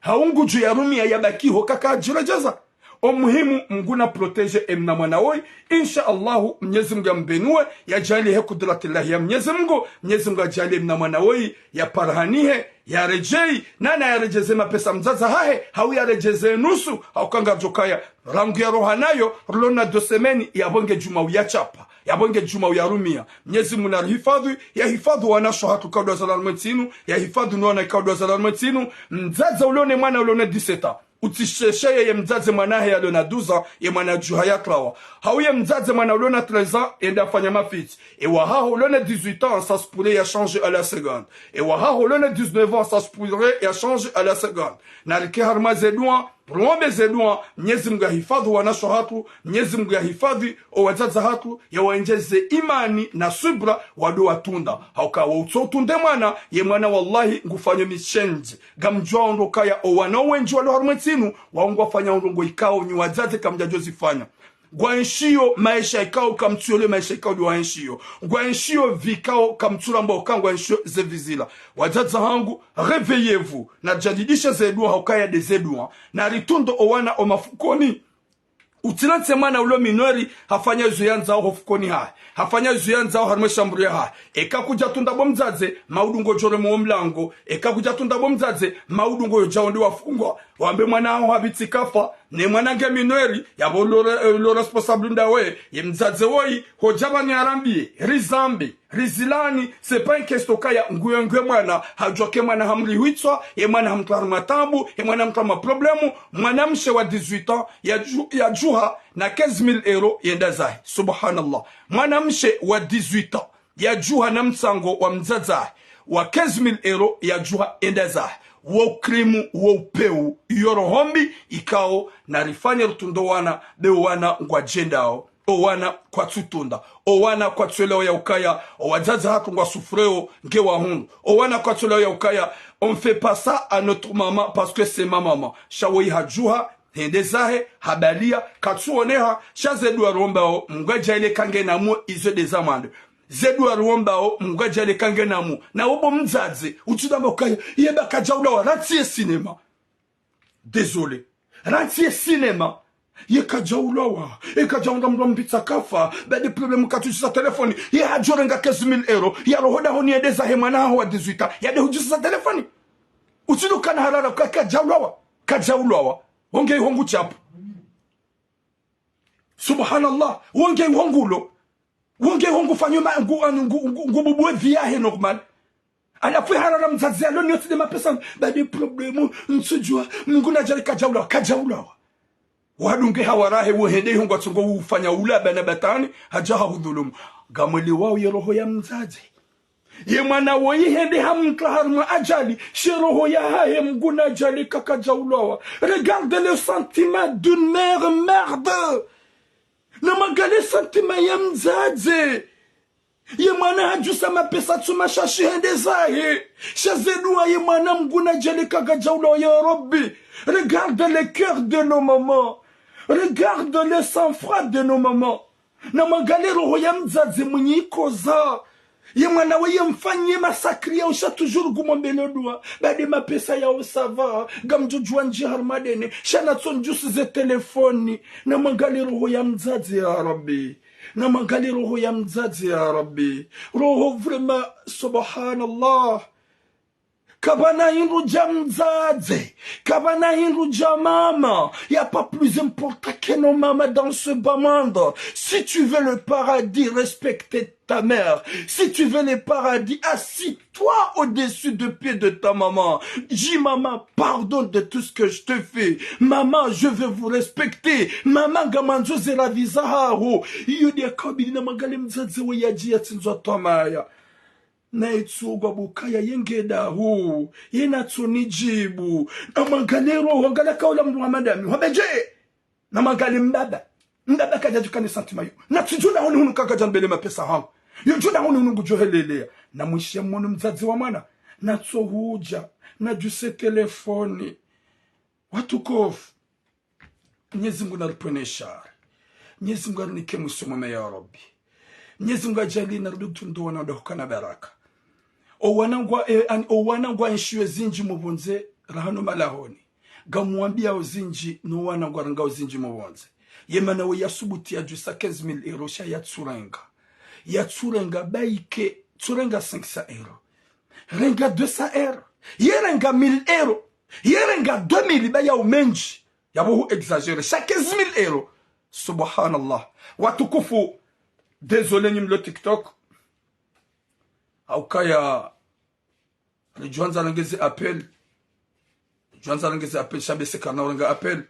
Hau ngudjo ya rumia ya baki ho kaka hadjiredjeza. O muhimu Mngu na protéger e mna mwana woyi. Insha Allahu, Mnyezi Mngu ya mbenuwe, ya djaaliye he kudratillahi ya Mnyezi Mngu, Mnyezi Mngu ya djaaliye mna mwana woyi, ya parihanihe, ya redjeyi, nana ya redjeze mapesa mdzadze hahe, hau ya redjeze nusu, hauka ngardjo kaya, rangu ya roha nayo, rilo na deux semaines, ya pvo nge djuma uya chapa, ya pvo nge djuma uya rumia. Mnyezi Mngu na rihifadhwi, ya hifadhwi wanashe hatru ikao ndo wazalwa harumwa entsi inu, ya hifadhwi no wana ikao ndo wazalwa harumwa entsi inu, mdzadze ulo ne mwana ulo ne dix-sept ans. Utsisheshe ye mdzadze mwana hahe yalo na douze ans, ye mwana djuha ya trawa. Hau ye mdzadze mwana ulo na treize ans, yende yafanya mafitsi. E wahaho ulo na dix-huit ans, ça se pourrait ya change à la seconde. E wahaho ulo na dix-neuf ans, ça se pourrait ya change à la seconde. Na rike harumwa ze dua, rombe ze dua, Mnyezi Mngu ya hifadhwi wanashe hatru, Mnyezi Mngu ya hifadhwi o wadzadze hatru, ya waendjeze imani na subra, wado watunda. Hauka wo utso utunde mwana, ye mwana wallahi ngufanyo mishendzi. Ngamdjuwa o ndo kaya o wana wendji walo harumwa entsi inu, wao ngwafanyao ndrongo ikao nyi wadzadze kamdjadjo zifanya. Ngwaenshiyo maesha ikao kamtsu yole maesha ikao ndo waenshiyo. Ngwaenshiyo vie ikao kamtsu ramba uka ngwaenshiyo ze vie zila. Wadzadze hangu, réveillez-vous. Na rijadidishe ze dua hauka ya de ze dua. Na ritunde o wana o mafukoni. Utsilantse mwana ulo mineur hafanya izo yandzao ho fukoni hahe. Hafanya izo yandzao harumwa e shambure yahahe. Eka kudja tunda bo mdzadze, maudu ngodjo rema o mlango. Eka kudja tunda bo mdzadze, maudu ngodjo dja wende wafungwa. Wambe mwana haho hapvitsi kafa, ne mwana nge mineur, ya pvo lo re-, eh, lo responsable ndawe, ye mdzadze woyi, hodja pvanu ya rambiye, rizambe. Rizilani, c'est pas une question kaya nguyo nguyo mwana, hadjuwa ke mwana hamrihwitswa, ye mwana hamtwara matambu, ye mwana hamtwara maproblème, mwanamshe wa dix-huit ans, ya dju-, ya djuha na quinze mille euros yende zahe. Subhanallah. Mwanamshe wa dix-huit ans, ya djuha na mtsango wa mdzadze hahe, wa quinze mille euros ya djuha yende zahe. Wo ukrimu, wo upewu, iyo roho mbi, ikao na rifanye rutunde o wana, be o wana ngwadjendao. O wana kwatsu tunda. O wana kwatsu elewa ya ukaya, o wadzadze hatru ngwa souffreo nge wahundru. O wana kwatsu elewa ya ukaya, on fait pas ça à notre maman parce que c'est ma maman. Sha woyi hadjuha, hende zahe, habaliya, katsu oneha, sha ze dua rombao, Mngu ya djaaliye ka nge na mwo izo de za mwando. Ze dua rombao, Mngu ya djaaliye ka nge na mwo. Na wo bo mdzadze, utsi ramba ukaya, ye ba kadja ulawa, rantsi ye cinéma. Désolé. Rantsi ye cinéma. Ye kadja ulawa. Ye kadja unda mndru mpvitsa kafa. Ba de problème katsu djusa téléphone. Ye hadjo renga quinze mille euros. Ya roho dahoni yende zahe mwana haho wa dix-huit ans. Ya de hudjusa téléphone. Utsi ndo kana harara ka-, kadja ulawa. Kadja ulawa. Wo nge iho ngu chapu. Subhanallah. Wo nge iho ngulo. Wo nge iho ngufanyo ma-, ngu-, anu, ngu-, ngu-, ngububuwe vie yahe normal. Halafu harara mdzadze yalo ni yotsi de mapesa, ba de problème, ntsudjuwa, Mngu na djaaliye kadja ulawa, kadja ulawa. Wadunge hawara he wo hende iho ngwatsongo ufanya ula bana batwani, hadja hahudhulumu. Ngamwelewao ye roho ya mdzadze. Ye mwana woyi hende hamtwa harumwa ajali, she roho yahahe Mngu na djaaliye ka kadja ulawa. Regarde le sentiment d'une mère, merde. Na mwangaliye sentiment ya mdzadze. Ye mwana hadjusa mapesa tsuma shashi hende zahe. Sha ze dua ye mwana Mngu na djaaliye ka kadja ulawa ya Rabbi. Regarde le cœur de nos mamans. Regarde le sang-froid de nos mamans. Na mwangaliye roho ya mdzadze mwenyi ikoza. Ye mwana we ye mfanyiye masakri yao sha toujours ngumwombelo dua. Ba de mapesa yao ça va. Ngamdjo djuwa ndji harumwa deni. Sha natso ndjusi ze téléphone. Na mwangaliye roho ya mdzadze ya Rabbi. Namangalie roho ya mdzadze, ya Rabbi. Roho vraiment, subhanallah. Kapvana hindru dja mdzadze, kapvana hindru dja mama. Y a pas plus important que nos mamans dans ce bas monde. Si tu veux le paradis, respecte ta mère. Si tu veux le paradis, assis-toi au-dessus de pied de ta maman. Dis, maman, pardonne de tout ce que je te fais. Maman, je vais vous respecter. Maman, ngamandzo ze radhi zahaho. Iyo ndiyo kabili namangalie mdzadze we yadji yatsindzwa twamaya. Na itsugwa bukaya yenge dahu, yena tsoni djibu. Namangalie roho, angalia kaula mndru wa madami, wabedje. Namangalie mbaba. Mbaba kadjadjukane santima yo. Na tsidjuna honi hunu kakadjanibele mapesa hangu. Yo djuna honi hunu ngudjohelelea. Na mwishiya mwono mdzadze wa mwana. Na tsohudja. Na djuse telefoni. Watukufu. Mnyezi Mungu naripvwene shari. Mnyezi Mungu arinike mwiso mwema ya Rabbi. Mnyezi Mungu adjaanlie narudi kutundo wana wadahuka na baraka. O wana ngwa, e, an, o wana ngwaenshio zindji mopvondze rahano malahoni. Ngamuwambiyao zindji, no wana ngwarengao zindji mopvondze. Ye mwana we yasubuti yadjusa quinze mille euros sha yatsurenga. Yatsurenga baike, tsurenga cinq cents euros. Renga deux cents euros. Yerenga mille euros. Yerenga deux mille ba yao mendji. Yapvo hu exagérer. Sha quinze mille euros. Subhanallah. Watukufu. Désolé nyi mlo TikTok. Haukaya ridjoandza rengeze appel. Ridjoandza rengeze appel. Sha bese karina urenga appel.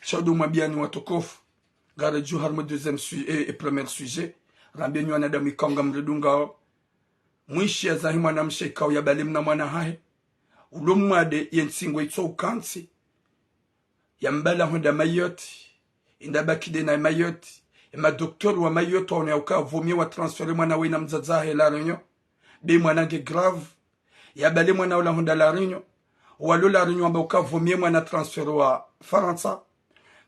Sha udu mwambiyani watukufu. Ngaridjo harumwa deuxième su-, e, e premier sujet. Rambiye nyi wanadamu ikao ngamridungao. Mwishiya zahe mwanamshe ikao yabale mna mwana hahe. Ulo mwade ye ntsingo itso ukantsi. Yambala hwenda Mayotte. Inda bakide na Mayotte. E madoktori wa Mayotte waone yauka vaut mieux watransférer mwana we na mdzadze hahe La Réunion. Be mwana nge grave. Yabale mwana ula hwenda La Réunion. Walo La Réunion wamba uka vaut mieux mwana transférer wa Farantsa.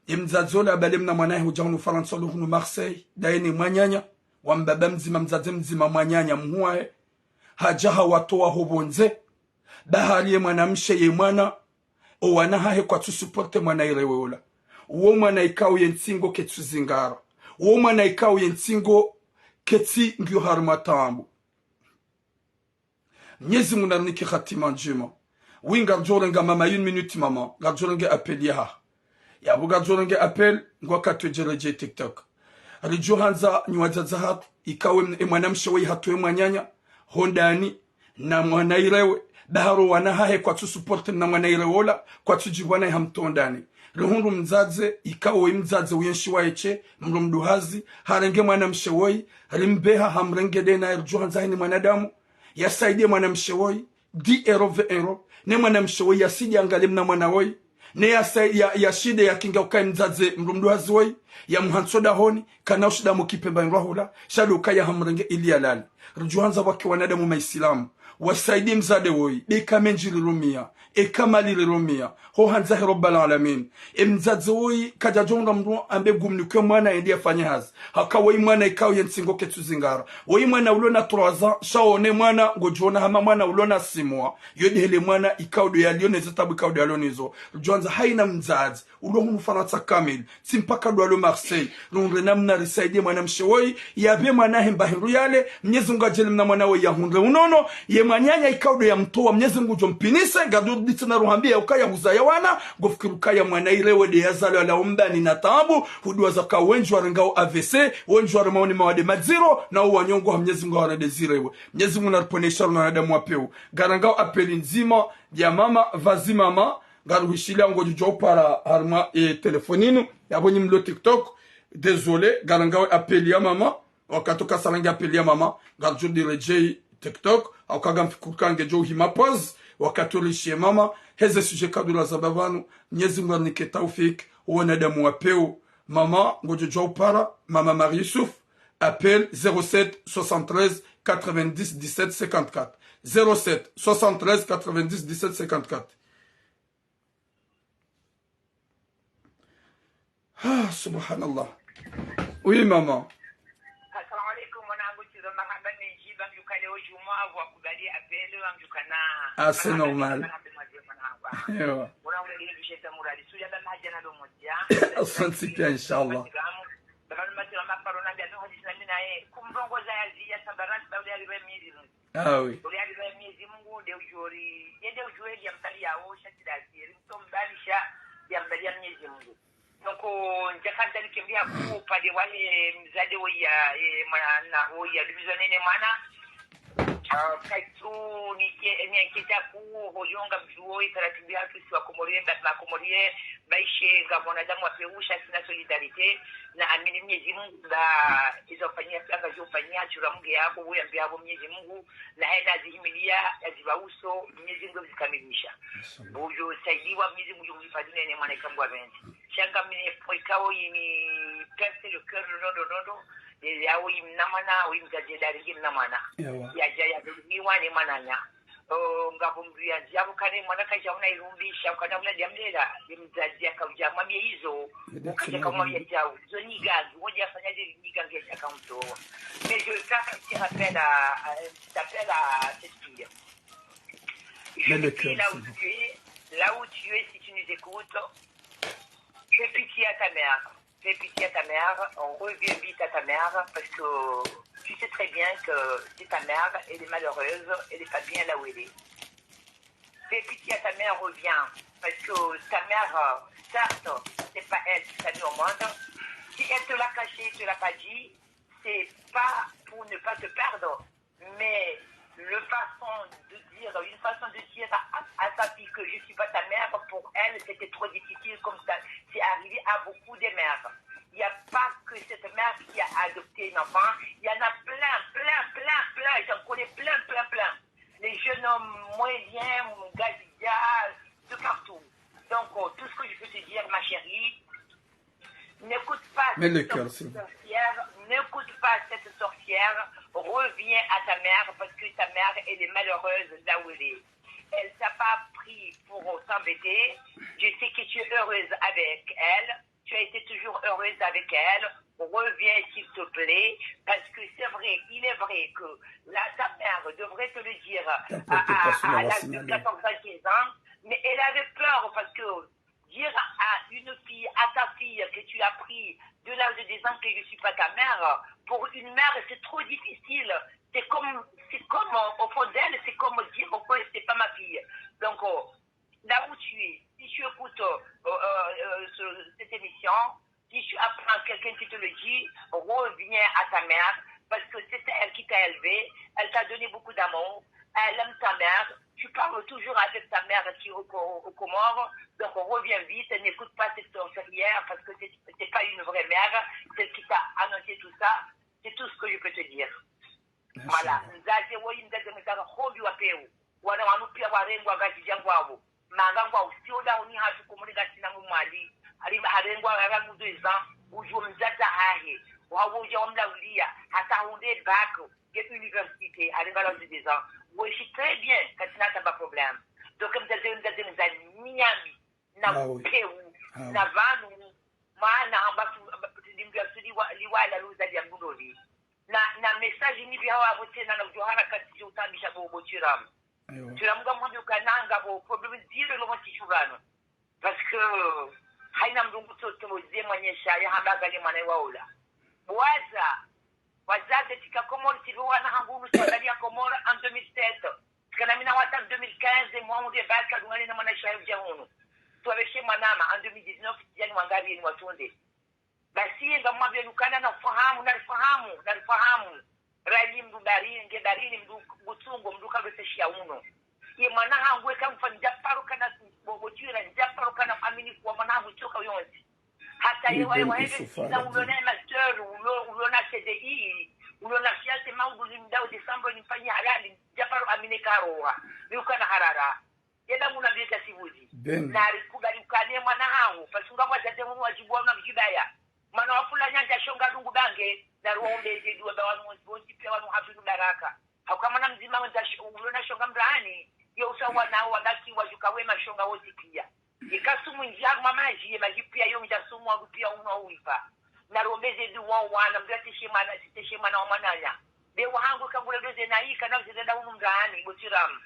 Ye mdzadze ula yabale mna mwana hahe hudja hunu Farantsa ulo hunu Marseille. Daye ne mwananya. Wa mbaba mdzima, mdzadze mdzima, mwananya mhuu wahe. Hadja hawatowa ho pvondze. Bahari ye mwanamshe ye mwana. O wana hahe kwatsu supporter mwana irewe ula. Uwo mwana ikao ye ntsingo ketsu zingara. Uwo mwana ikao ye ntsingo ketsi ngiyo harumwa taabu. Mnyezi Mungu narinike hatima ndjema. Oui, ngaridjo renga mama, une minute mama. Ngaridjo renge appel yaha. Yapvo ngaridjo renge appel, ngwakati wedjeredje TikTok. Ridjo handza nyi wadzadze hatru, ikao e mwanamshe we hatru e mwananya, hondani, na mwana irewe, bahari o wana hahe kwatsu supporter na mwana irewe ula, kwatsu djipvwana iha mtondani. Rihundru mdzadze, ikao i mdzadze uyenshi waeshe, mlo mduhazi, harenge mwanamshe woyi, rimbeha hamrenge dena, ridjo handza hini mwanadamu, yasaidiye mwanamshe woyi, dix euros, vingt euros, ne mwanamshe woyi yasidi yangalie mna mwana woyi, ne yasa-, ya, yashinde yakinge ukaye mdzadze mlo mduhazi woyi, yamuhantso dahoni, kana ushida mukipe mba inrwahula, sha ndo ukaya hamrenge ili yalale. Ridjo handza wake wanadamu maisilamu, wasaidiye mdzadze woyi, be eka mendji rirumia, eka mali rirumia, ho handza he Rabbal Alamin. E mdzadze woyi, kadjadjo nga mndru ambe gumnikwe mwana yende yafanye hazi. Haka woyi mwana ikao ye ntsingo ketsu zingara. Woyi mwana ulo na trois ans, sha wone mwana, ngodjo ona hama mwana ulo na six mois. Yo dehele mwana ikao ndo yalio ne ze taabu ikao ndo yalio nazo. Ridjo handza haina mdzadze ulo hunu Farantsa kamili, tsi mpaka ndo alo Marseille. Rihundre namna risaidiye mwanamshe woyi, yapve mwana hahe mba hindru yale, Mnyezi Mungu adjaanlie mna mwana woyi yahundre unono, ye mwananya ikao ndo yamtowa, Mnyezi Mungu ngudjo mpvinise, ngadu ditsina ruhambiya ukaya huzaya wana, ngofikiri ukaya mwana irewe nde yazalwa la umbani na taabu, huduwaza ka wendji warengao A V C, wendji waremao ni mawade madziro, na uwanyongo ha Mnyezi Mungu hawarende zirewe. Mnyezi Mungu naripvwene shari no wanadamu wa pewu. Ngarengao appel ndzima, ya mama, pvazi mama, ngaruhishiliya ngodjo djo upara harumwa, e, telefoni inu, yapvo nyi mlo TikTok, désolé, ngarengao appel ya mama, wakati ukasarenge appel ya mama, ngaridjo diredjei TikTok, hauka ngamfikiri uka ngedjo uhima pause, wakati urishiye mama, heze sujet kadura za pvapvanu, Mnyezi Mungu arinike taufik, wanadamu wa pewu, mama, ngodjo djo upara, mama Marie Youssouf, appel zéro sept soixante-treize quatre-vingt-dix dix-sept cinquante-quatre. Zéro sept soixante-treize quatre-vingt-dix dix-sept cinquante-quatre. Ah, subhanallah. Oui, maman. Assalamu alaikum, mwanangu, tizo marahaba mendji, bamdjuka leo djumwa, avu wakubali appel, bamdjuka na. Ah, c'est normal. Marahaba mwanangu. Ewa. Mwanangu, leo djeta murali, suya ba mahadja na lo moja. Asante pia, inshallah. Baba, mama, maparo na bia, Ah oui. Uli ali ba Mwenyezi Mungu, nde ujori, ye nde ujori ya mtali ya osha tidasi, eri mto mbalisha ya mbali ya Mwenyezi Mungu. Donc, ndjaka ndali kembi ya kupa de wale mzade wo ya, eh, mwana, wo ya lubizwa nene mwana. Ah, kaitu ni ke, ni kita ku, hojonga mjuo, itaratibu ya tu siwa Komorien, ba, ba Komorien, baishe, nga mwanadamu wa peusha, sina solidarité, na amini Mwenyezi Mungu, ba, izo fanyia, sanga jo fanyia, chura mungu yako, wo ya mbi yabo Mwenyezi Mungu, na hena zihimilia, ya ziba uso, Mwenyezi Mungu zikamilisha. Bujo, saidiwa Mwenyezi Mungu, yumlipa dunia ne mwana ikambwa benzi. Shanga mine, po ikao yini, perce le cœur, rondo, rondo, de yao yimnamana, wo yimzaje dari yimnamana. Yawa. Ya jaya, miwa ne mananya. Oh, ngapvo mdru ya ndziya, pvo kana mwana kaja una irumbisha, ukana una diamlela, ye mzazi ya kauja mwambie izo, Ndio ukaja tuna kamwambia jau, zo nyigangi, woja afanya zile nyigangi ya jaka mtoa. Mais je, ça, je te rappelle à, à, je t'appelle à cette fille. Je Mets le te dis cœur, là c'est où bon. Tu es, là où tu es, si tu nous écoutes, fais pitié à ta mère. Fais pitié à ta mère, reviens vite à ta mère, parce que tu sais très bien que c'est ta mère, elle est malheureuse, elle n'est pas bien là où elle est. Fais pitié à ta mère, reviens, parce que ta mère, euh, certes, c'est pas elle qui t'a mis au monde. Si elle te l'a caché, te l'a pas dit, c'est pas pour ne pas te perdre, mais le façon de dire, une façon de dire à, à sa fille que je suis pas ta mère, pour elle, c'était trop difficile, comme ça, c'est arrivé à beaucoup de mères. Il n'y a pas que cette mère qui a adopté un enfant, il y en a plein, plein, plein, plein, j'en connais plein, plein, plein. Les jeunes hommes moyens, Gadidja, de partout. Donc, euh, tout ce que je peux te dire, ma chérie, n'écoute pas Mets le cette cœur, s'il vous plaît. Sorcière, n'écoute pas cette sorcière, reviens à ta mère parce que ta mère, elle est malheureuse là où elle est. Elle t'a pas pris pour t'embêter. Je sais que tu es heureuse avec elle. Tu as été toujours heureuse avec elle. Reviens, s'il te plaît, parce que c'est vrai, il est vrai que là, ta mère devrait te le dire à, N'importe quoi, à- ça à va l'âge de signaler. quatorze à quinze ans, mais elle avait peur parce que dire à une fille, à ta fille que tu as pris de l'âge de deux ans que je suis pas ta mère, pour une mère, c'est trop difficile. C'est comme, c'est comme, euh, au fond d'elle, c'est comme dire, pourquoi c'est pas ma fille. Donc, euh, là où tu es, si tu écoutes euh, euh, euh, ce- cette émission, si tu apprends quelqu'un qui te le dit, reviens à ta mère, parce que c'est elle qui t'a élevé, elle t'a donné beaucoup d'amour, elle aime ta mère, tu parles toujours avec ta mère qui est au, au, au Comores, donc reviens vite, n'écoute pas cette sorcière, parce que c'est c'est pas une vraie mère, celle qui t'a annoncé tout ça, c'est tout ce que je peux te dire. Voilà, mzazi woyi mzazi mzazi hombi wa peu. Wana wanu pia warengwa Gadidja ngwawo. Manga ngwawo, sio da uni hatu kumuri gasina mu Mwali. Ari harengwa ara mu deux ans, ujo mzazi hahe. Wawo uja wamlaulia, hata hunde bac, ye université, arenga la deux ans. Weshi très bien, katina taba problème. Donc mzazi, mzazi, mzazi, miami, na Ah oui. peu, Ah oui. Na vanu, mana amba tu, amba tu, limbi ya sudi wa, liwala luza liya mdoli. Na, na message ni bihawa abo tsena na ujo harakati jo utambisha bo, bo Tiramu. Ewa. Tiramu nga mwanjo kananga bo problème zile lo mwa tishurano. Parce que, haina mdru ngu to, to, ze mwanyesha ya hamba gani mwana wa ola. Bwaza, wazaze tika Komori, tibi wana hangu unu sandali ya Komori en deux mille sept. Tika na mina wata en deux mille quinze, mwa unde baka dungane na mwana shayo uja unu. Twabeshe mwanama, en deux mille dix-neuf, yani wangari ni watunde. Basi, ngamwambie nukana na ufahamu, na ufahamu, na ufahamu. Rali mdru barini, nge barini mdru butsungo, mdru kadose shia uno. Ye mwana hangu eka mfa ndjaparo kana bo, bo Tiramu, ndjaparo kana amini kuwa mwana hangu choka yonzi. Hata ye waye wahe, na ulo na master, ulo, ulo na C D I, ulo na fiancé, maudu ni mdao décembre ni mfanyi halali, ndjaparo amine karoha. Ni ukana harara. Yeda muna bika sibuzi. Ben. Na rikubali ukane mwana hangu, pasunga kwa tate munu wajibu wa mna mjibaya. Mwana wa fulani anja shonga dungu bange, na ruombe ze dua ba wanu wonsi, wonsi pia wanu hafidhu baraka. Hauka mwana mdzima wenda sh-, ulo na shonga mrani, ye usawa nao wabaki wajuka wema shonga wosi pia. Ye kasumu nji harumwa maji, ye maji pia yo nja sumu wangu pia uno uipa. Na ruombe ze dua wana, mdru ateshe mwana, ateshe mwana wa mwananya. Be wahangu kangula doze na yi, kana uzenda da unu mrani, bo Tiramu.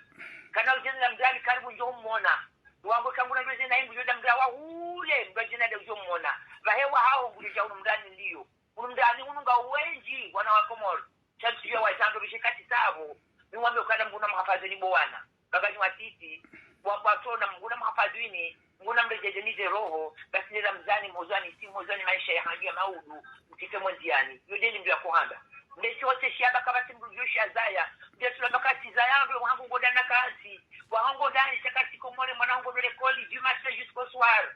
Kana uzenda mrani karibu njo umona. Wangu kangula doze na yi, mdru da mra wa ule, mdru ajina da ujo umona. Vahe wahao nguli ja unu mrani ndiyo. Unu mrani unu nga wenji, wana wa Komori. Shantu ya wazango bishe kati sabo. Wambe ukana Mngu namhafadhwini bo wana. Baba ni watiti, wambe atona Mngu namhafadhwini, Mngu namredjeze nize roho, basi nde Ramzani, mhozwani, si mhozwani maesha yahanyu ya maudu, mtsife mwenziani. Yo nde limbi ya kuhamba. Nde shotse shiaba kapvatsi mdru djo shazaya, nde sula baka tsizaya, ndo wahangu ngodana kasi, wahangu ndani, shakasi Komori, mwana hangu ndo lekoli, du matin jusqu'au soir.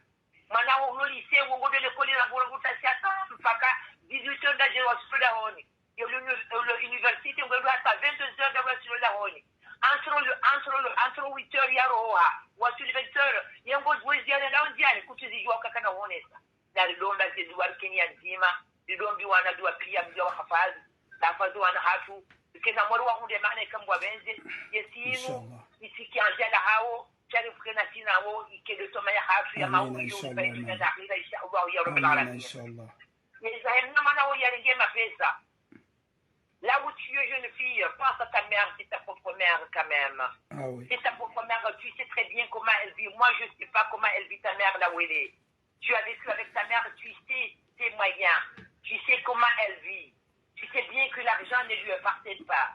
Mwana wo ulo lycée, wo ngodo lekoli la ngora kutasi hata mpaka dix-huit heures ndaje wasilo dahoni. Yo lo uni-, yo lo université, ngodo hata vingt-deux heures ndaje wasilo dahoni. Entre le, entre le, entre huit heures ya roha, wasili vingt heures, yengo wezi ya ndao ndziani, kutsi zijua kakana wonesa. Na lidomba ze duwa rikeni ya ndzima, lidombi wana duwa pia mdja wahafadhi, na hafadhi wana hatru, kena mori wahundre mana ikambwa benze, yesi inu, isiki anzia la hawo, shari fukena sina wo, ike de toma ya hatru ya maudu, inshallah, na akhira, inshallah, ya Rabbal Alamin. Inshallah. Yesa hemna mana wo yarenge mapesa. Là où tu es jeune fille, pense à ta mère, c'est ta propre mère quand même. Ah oui. C'est ta propre mère, tu sais très bien comment elle vit. Moi, je sais pas comment elle vit ta mère là où elle est. Tu as vécu avec ta mère, tu sais ses moyens, tu sais comment elle vit. Tu sais bien que l'argent ne lui appartient pas.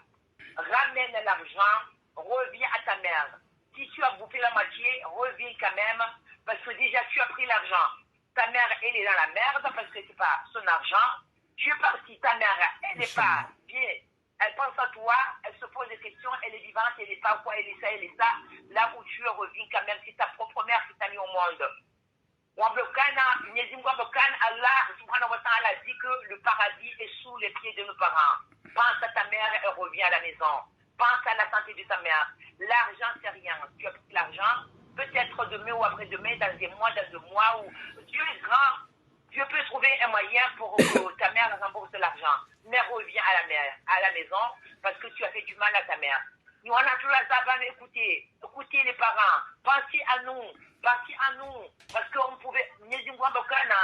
Ramène l'argent, reviens à ta mère. Si tu as bouffé la moitié, reviens quand même, parce que déjà tu as pris l'argent. Ta mère, elle est dans la merde parce que c'est pas son argent. Tu es parti, ta mère, elle n'est pas bien. Elle pense à toi, elle se pose des questions, elle est vivante, elle n'est pas quoi, elle est ça, elle est ça. Là où tu es, reviens quand même, c'est ta propre mère qui t'a mis au monde. Wambe ukana, Mwenyezi Mungu wambe ukana, Allah subhanahu wa ta'ala dit que le paradis est sous les pieds de nos parents. Pense à ta mère et reviens à la maison. Pense à la santé de ta mère. L'argent, c'est rien. Tu as pris l'argent. Peut-être demain ou après-demain, dans des mois, dans deux mois, ou Dieu est grand. Dieu peut trouver un moyen pour que ta mère rembourse l'argent. Mais reviens à la mère, à la maison, parce que tu as fait du mal à ta mère. Nous, on a tout la savane, écoutez, écoutez les parents, pensez à nous, pensez à nous, parce qu'on pouvait, Mwenyezi Mungu wambe ukana,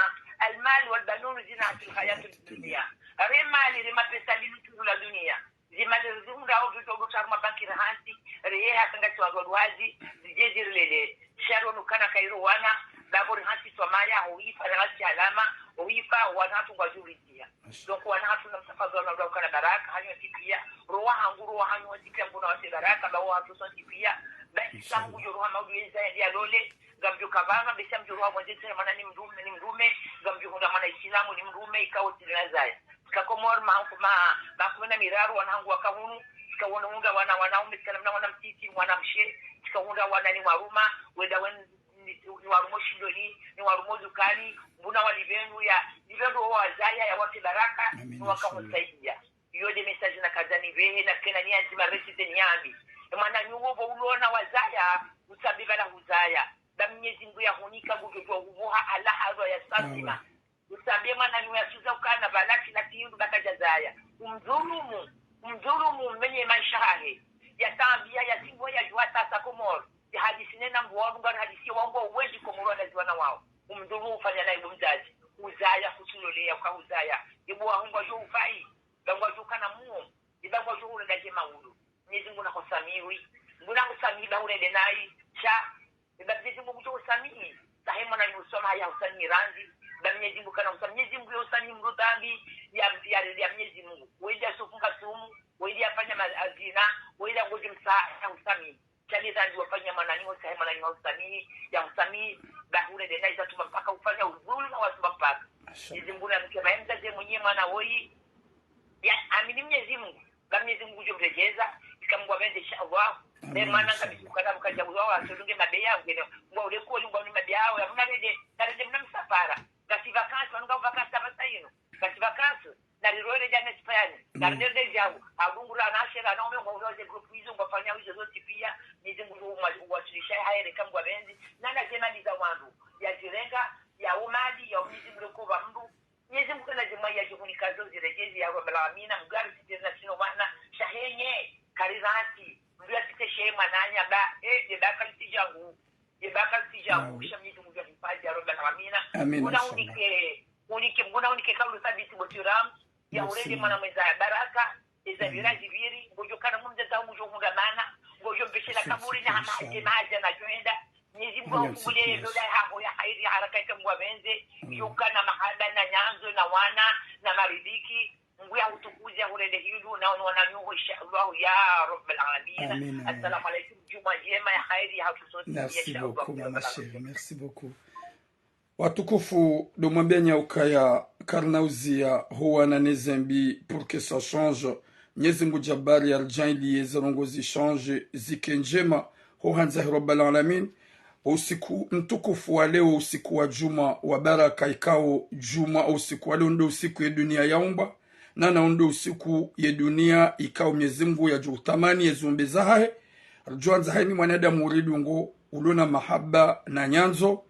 المال والبنون زينة الحياة الدنيا. Re mali, re mapesa, linu tunu la dunia. Zimali zihundra au vitu au tsaru mabanki rahantsi, re ye hata ngasi wa dwadwazi, zije zirilele. Sha ro nukana kairo wana, babo rahantsi twamaya, ohifa, rahantsi alama, ohifa, wana hatru ngwa juridia. Donc, wana hatru na msafadhwa na ndo ukana baraka, hanyu tsi pia, roha hangu, roha hanyu tsi pia, mbuna wase baraka, bawo hatru tsi pia, basi sangu yo roha maudu yenza ya lole, ngamdjo kavama, besa mdjo roha mwenze tsena mwana ni mdrume, ni mdrume, ngamdjo hundra mwana Islamu, ni mdrume, ikao tsi na zaya. Tsika Komori ma, ma, makumi na miraru wana hangu waka hunu, tsika wana hundra wana, wanaume, tsika namna wana mtiti, mwana mshe, tsika hundra wana ni waruma, wenda wen-, ni, ni warumo shindoni, ni warumo dukani, mbuna wa livendru ya, livendru wa wazaya ya wase baraka, ni waka husaidia. Iyo nde message nakandza nivehe, na kena ni anzima resite niambi. E mwananyu wo vo ulona wazaya, utsambe bala huzaya. Ba Mwenyezi Mungu ya hunika ngudjo djuwa huvuha ala hazwa ya sasima. Utsambe mwananyu ya suza ukana bala kila tsi yundu baka djazaya. Umdhulumu, umdhulumu umenye maesha hahe. Ya tambia ya simbo ya djuwa tasa Komori. Ya hadisi nena mbu wa ngari hadisi wangu wa uwezi Komori wana ziwana wao. Umdhulumu ufanya na ibu mzazi. Uzaya kutsuloleya uka uzaya. Ibu wa hungwa djo ufai. Ba ngwadjo kana muo, iba ngwadjo hula ndaje maudu. Mwenyezi Mungu nakusamihi, Mungu nakusamihi ba hule denai, sha, iba Mwenyezi Mungu kudjo usamihi, sahe mwananyu usoma haya usamihi randzi, ba Mwenyezi Mungu kana usamihi, Mwenyezi Mungu ya usamihi mdru dhambi, ya, ya, ya Mwenyezi Mungu. Wende asufunga sumu, wende afanya ma-, azina, wende angoje msa-, ya usamihi. Sha ni dhambi wafanya mwananyu, sahe mwananyu ya usamihi, ya usamihi, ba hule denai zatuma mpaka ufanya uzulu na watuma mpaka. Mashallah. Mwenyezi Mungu namke maemza ze mwenye mwana woyi, ya amini Mwenyezi Mungu. Ba Mwenyezi Mungu ngudjo mredjeza, ika Mungu apvendze, insha Allah. Amin, insha Allah. Ne mwana ngabisukana mukadja uwa wa, solunge mabeya, ngene, ngwa ule koli, ngwa uni mabeya, ya muna rede, na rede muna msafara. Ngasi vacances, wanu nga vacances hapvasa inu. Ngasi vacances, na rirore djana Espagne. Na rende djangu, agungura na ashera, na ume ngwa ule ze groupe izo, ngwa fanya izo zontsi pia, Mwenyezi Mungu ngudjo uwa-, uwaswilisha, haere ka Mungu apvendze, na na ze mali za wandru, ya zirenga, ya umali, ya Mwenyezi Mungu kuva mdru, Mwenyezi Mungu kana zimwa ya djuhuni kazo ziredjezi ya Rabbal Alamina, mgari sitiri na sino wana, shahenye, karirati, mdru ya site she mwananya ba, eh, ye baka lisi djangu, ye baka lisi djangu, sha Mwenyezi Mungu ya hifadhi ya Rabbal Alamina. Amin, insha Allah. Nguna unike, unike, nguna unike kaulu thabiti botiram, ya urende mwana mweza ya baraka, eza vira ziviri, ngodjo kana mumdza za mudjo hundra mana, ngodjo mpeshe la kaburi na hama, ema haja na djo enda, Mwenyezi Mungu afungulie ye dola ya haho ya hairi ya haraka ika Mungu apvendze, yo kana mahaba na nyandzo na wana na maridhiki, Mungu yahutukuze, yahurende hilu, na uno wananyuho, insha Allah, ya Rabbal Alamin. Amin, amin. Assalamu alaikum, djumwa ndjema ya khairi, ya hatusosi, merci beaucoup, ma chérie, merci beaucoup. Watukufu, ndo mwambianyi ukaya karina uziya huwana ne zembi pour que ça change. Mnyezi Mungu Jabari yaridjaanliye ze ndrongoo zi change, zike ndjema, ho handza he Rabbal Alamin. Usiku mtukufu wa leo, usiku wa djumwa wa baraka, ikao djumwa, usiku wa leo ndo usiku ye duniya yaumbwa, na na ndo usiku ye duniya ikao Mnyezi Mungu yadjo utamani ye ziumbe zahahe. Ridjo handza hayina mwanadamu uridungo, ulo na mahaba na nyandzo,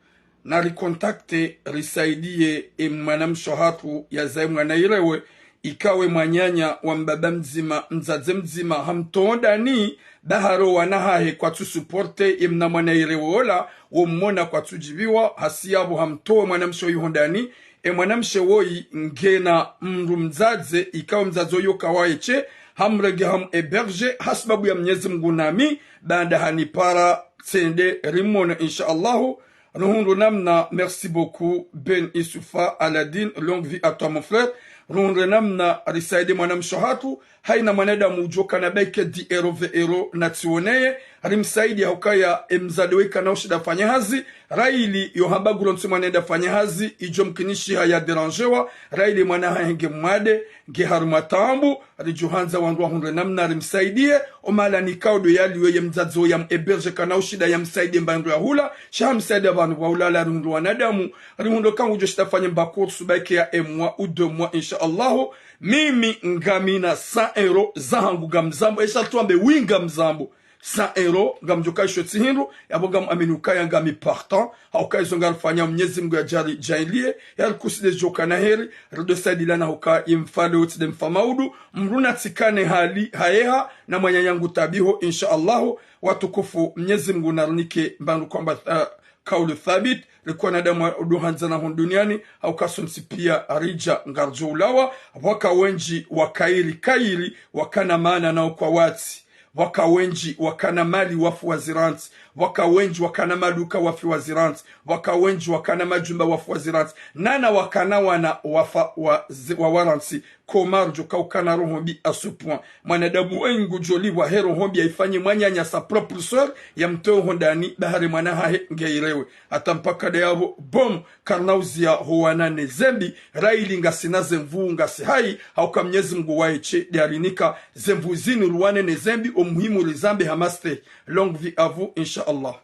na ricontacte, risaidiye e mwanamshe hatru yazaye mwana irewe, ikao e mwananya wa mbaba mdzima, mdzadze mdzima, hamtowa hondani, bahari o wana hahe kwatsu supporte e mna mwana irewe ola, wo mmona kwatsu djibiwa, hasi yapvo hamtowa e mwanamshe oyi hondani, e mwanamshe woyi ngena mdru mdzadze, ikao mdzadze oyo kawaye she, hamrenge ham héberge, hasibabu ya Mnyezi Mungu nami, baanda hanipara tsende rimone, insha Allahu. Ruhundru namna, merci beaucoup, Ben Isufa Aladine, longue vie à toi, mon frère. Ruhundru namna, risaidie mwanamshe hatru, hayina mwanadamu udjo kana baike dix euros, vingt euros, na tsioneye, rimsaidie hukaya, e mdzadze weka na ushinda fanya hazi, rahili yo hamba guro ntsi mwana enda fanya hazi, idjo mkinishiha ya dérangewa, rahili mwana hahe nge mwade, nge harumwa taabu, ridjo handza wandru wahundre namna rimsaidie, o mahala nikao ndo yaliyo ye mdzadze oyo ya mhéberge kana ushinda ya msaidie mba ndro ya hula, sha hamsaidie pvanu pvwa ulala rihundru wanadamu, rihundru ka ngudjo shinda fanye mba course baike ya un mois ou deux mois, insha Allahu. Mimi ngamina cent euros zahangu ngamzambo, esha tuambe wi ngamzambo. Cent euros, ngamdjo ka isho tsi hindru, yapvo ngam amini ukaya ngami partant, hauka izo ngarifanya Mnyezi Mungu yadjari djaanliye, yarikuside djoka na heri, rido saidilana hauka imfale utsi de mfa maudu, mdru na tsikane hali, hayeha, na mwananyangu tabiho, insha Allahu, watukufu, Mnyezi Mungu narinike, mba ndro kwamba, ah, kaulu thabit, rikwa na damu udu handza na hunu duniani, hauka sontsi pia ridja ngaridjo ulawa, pvwaka wendji wa kayiri kayiri, wakana maana na ukwa watsi. Pvwaka wendji wakana mali wafu wa zirantsi. Pvwaka wendji wakana maduka wafu wa zirantsi. Pvwaka wendji wakana majumba wafu wa zirantsi. Nana wakana wana wafa wa zi-, wa warantsi. Comment ridjo ka ukana roho mbi à ce point. Mwanadamu oyi ngudjo lipvwa he roho mbi ya ifanye mwananya sa propre sœur ya mtowe hondani bahari mwana hahe nge irewe. Hata mpaka de yapvo, bom, karina uziya huwana ne zembi, rahili ngasina zemvu ngasi hayi, hauka Mnyezi Mungu waye she de yarinika, zemvu zinu ruwane ne zembi, o muhimu rizambe hamaste. Longue vie à vous, insha Allah.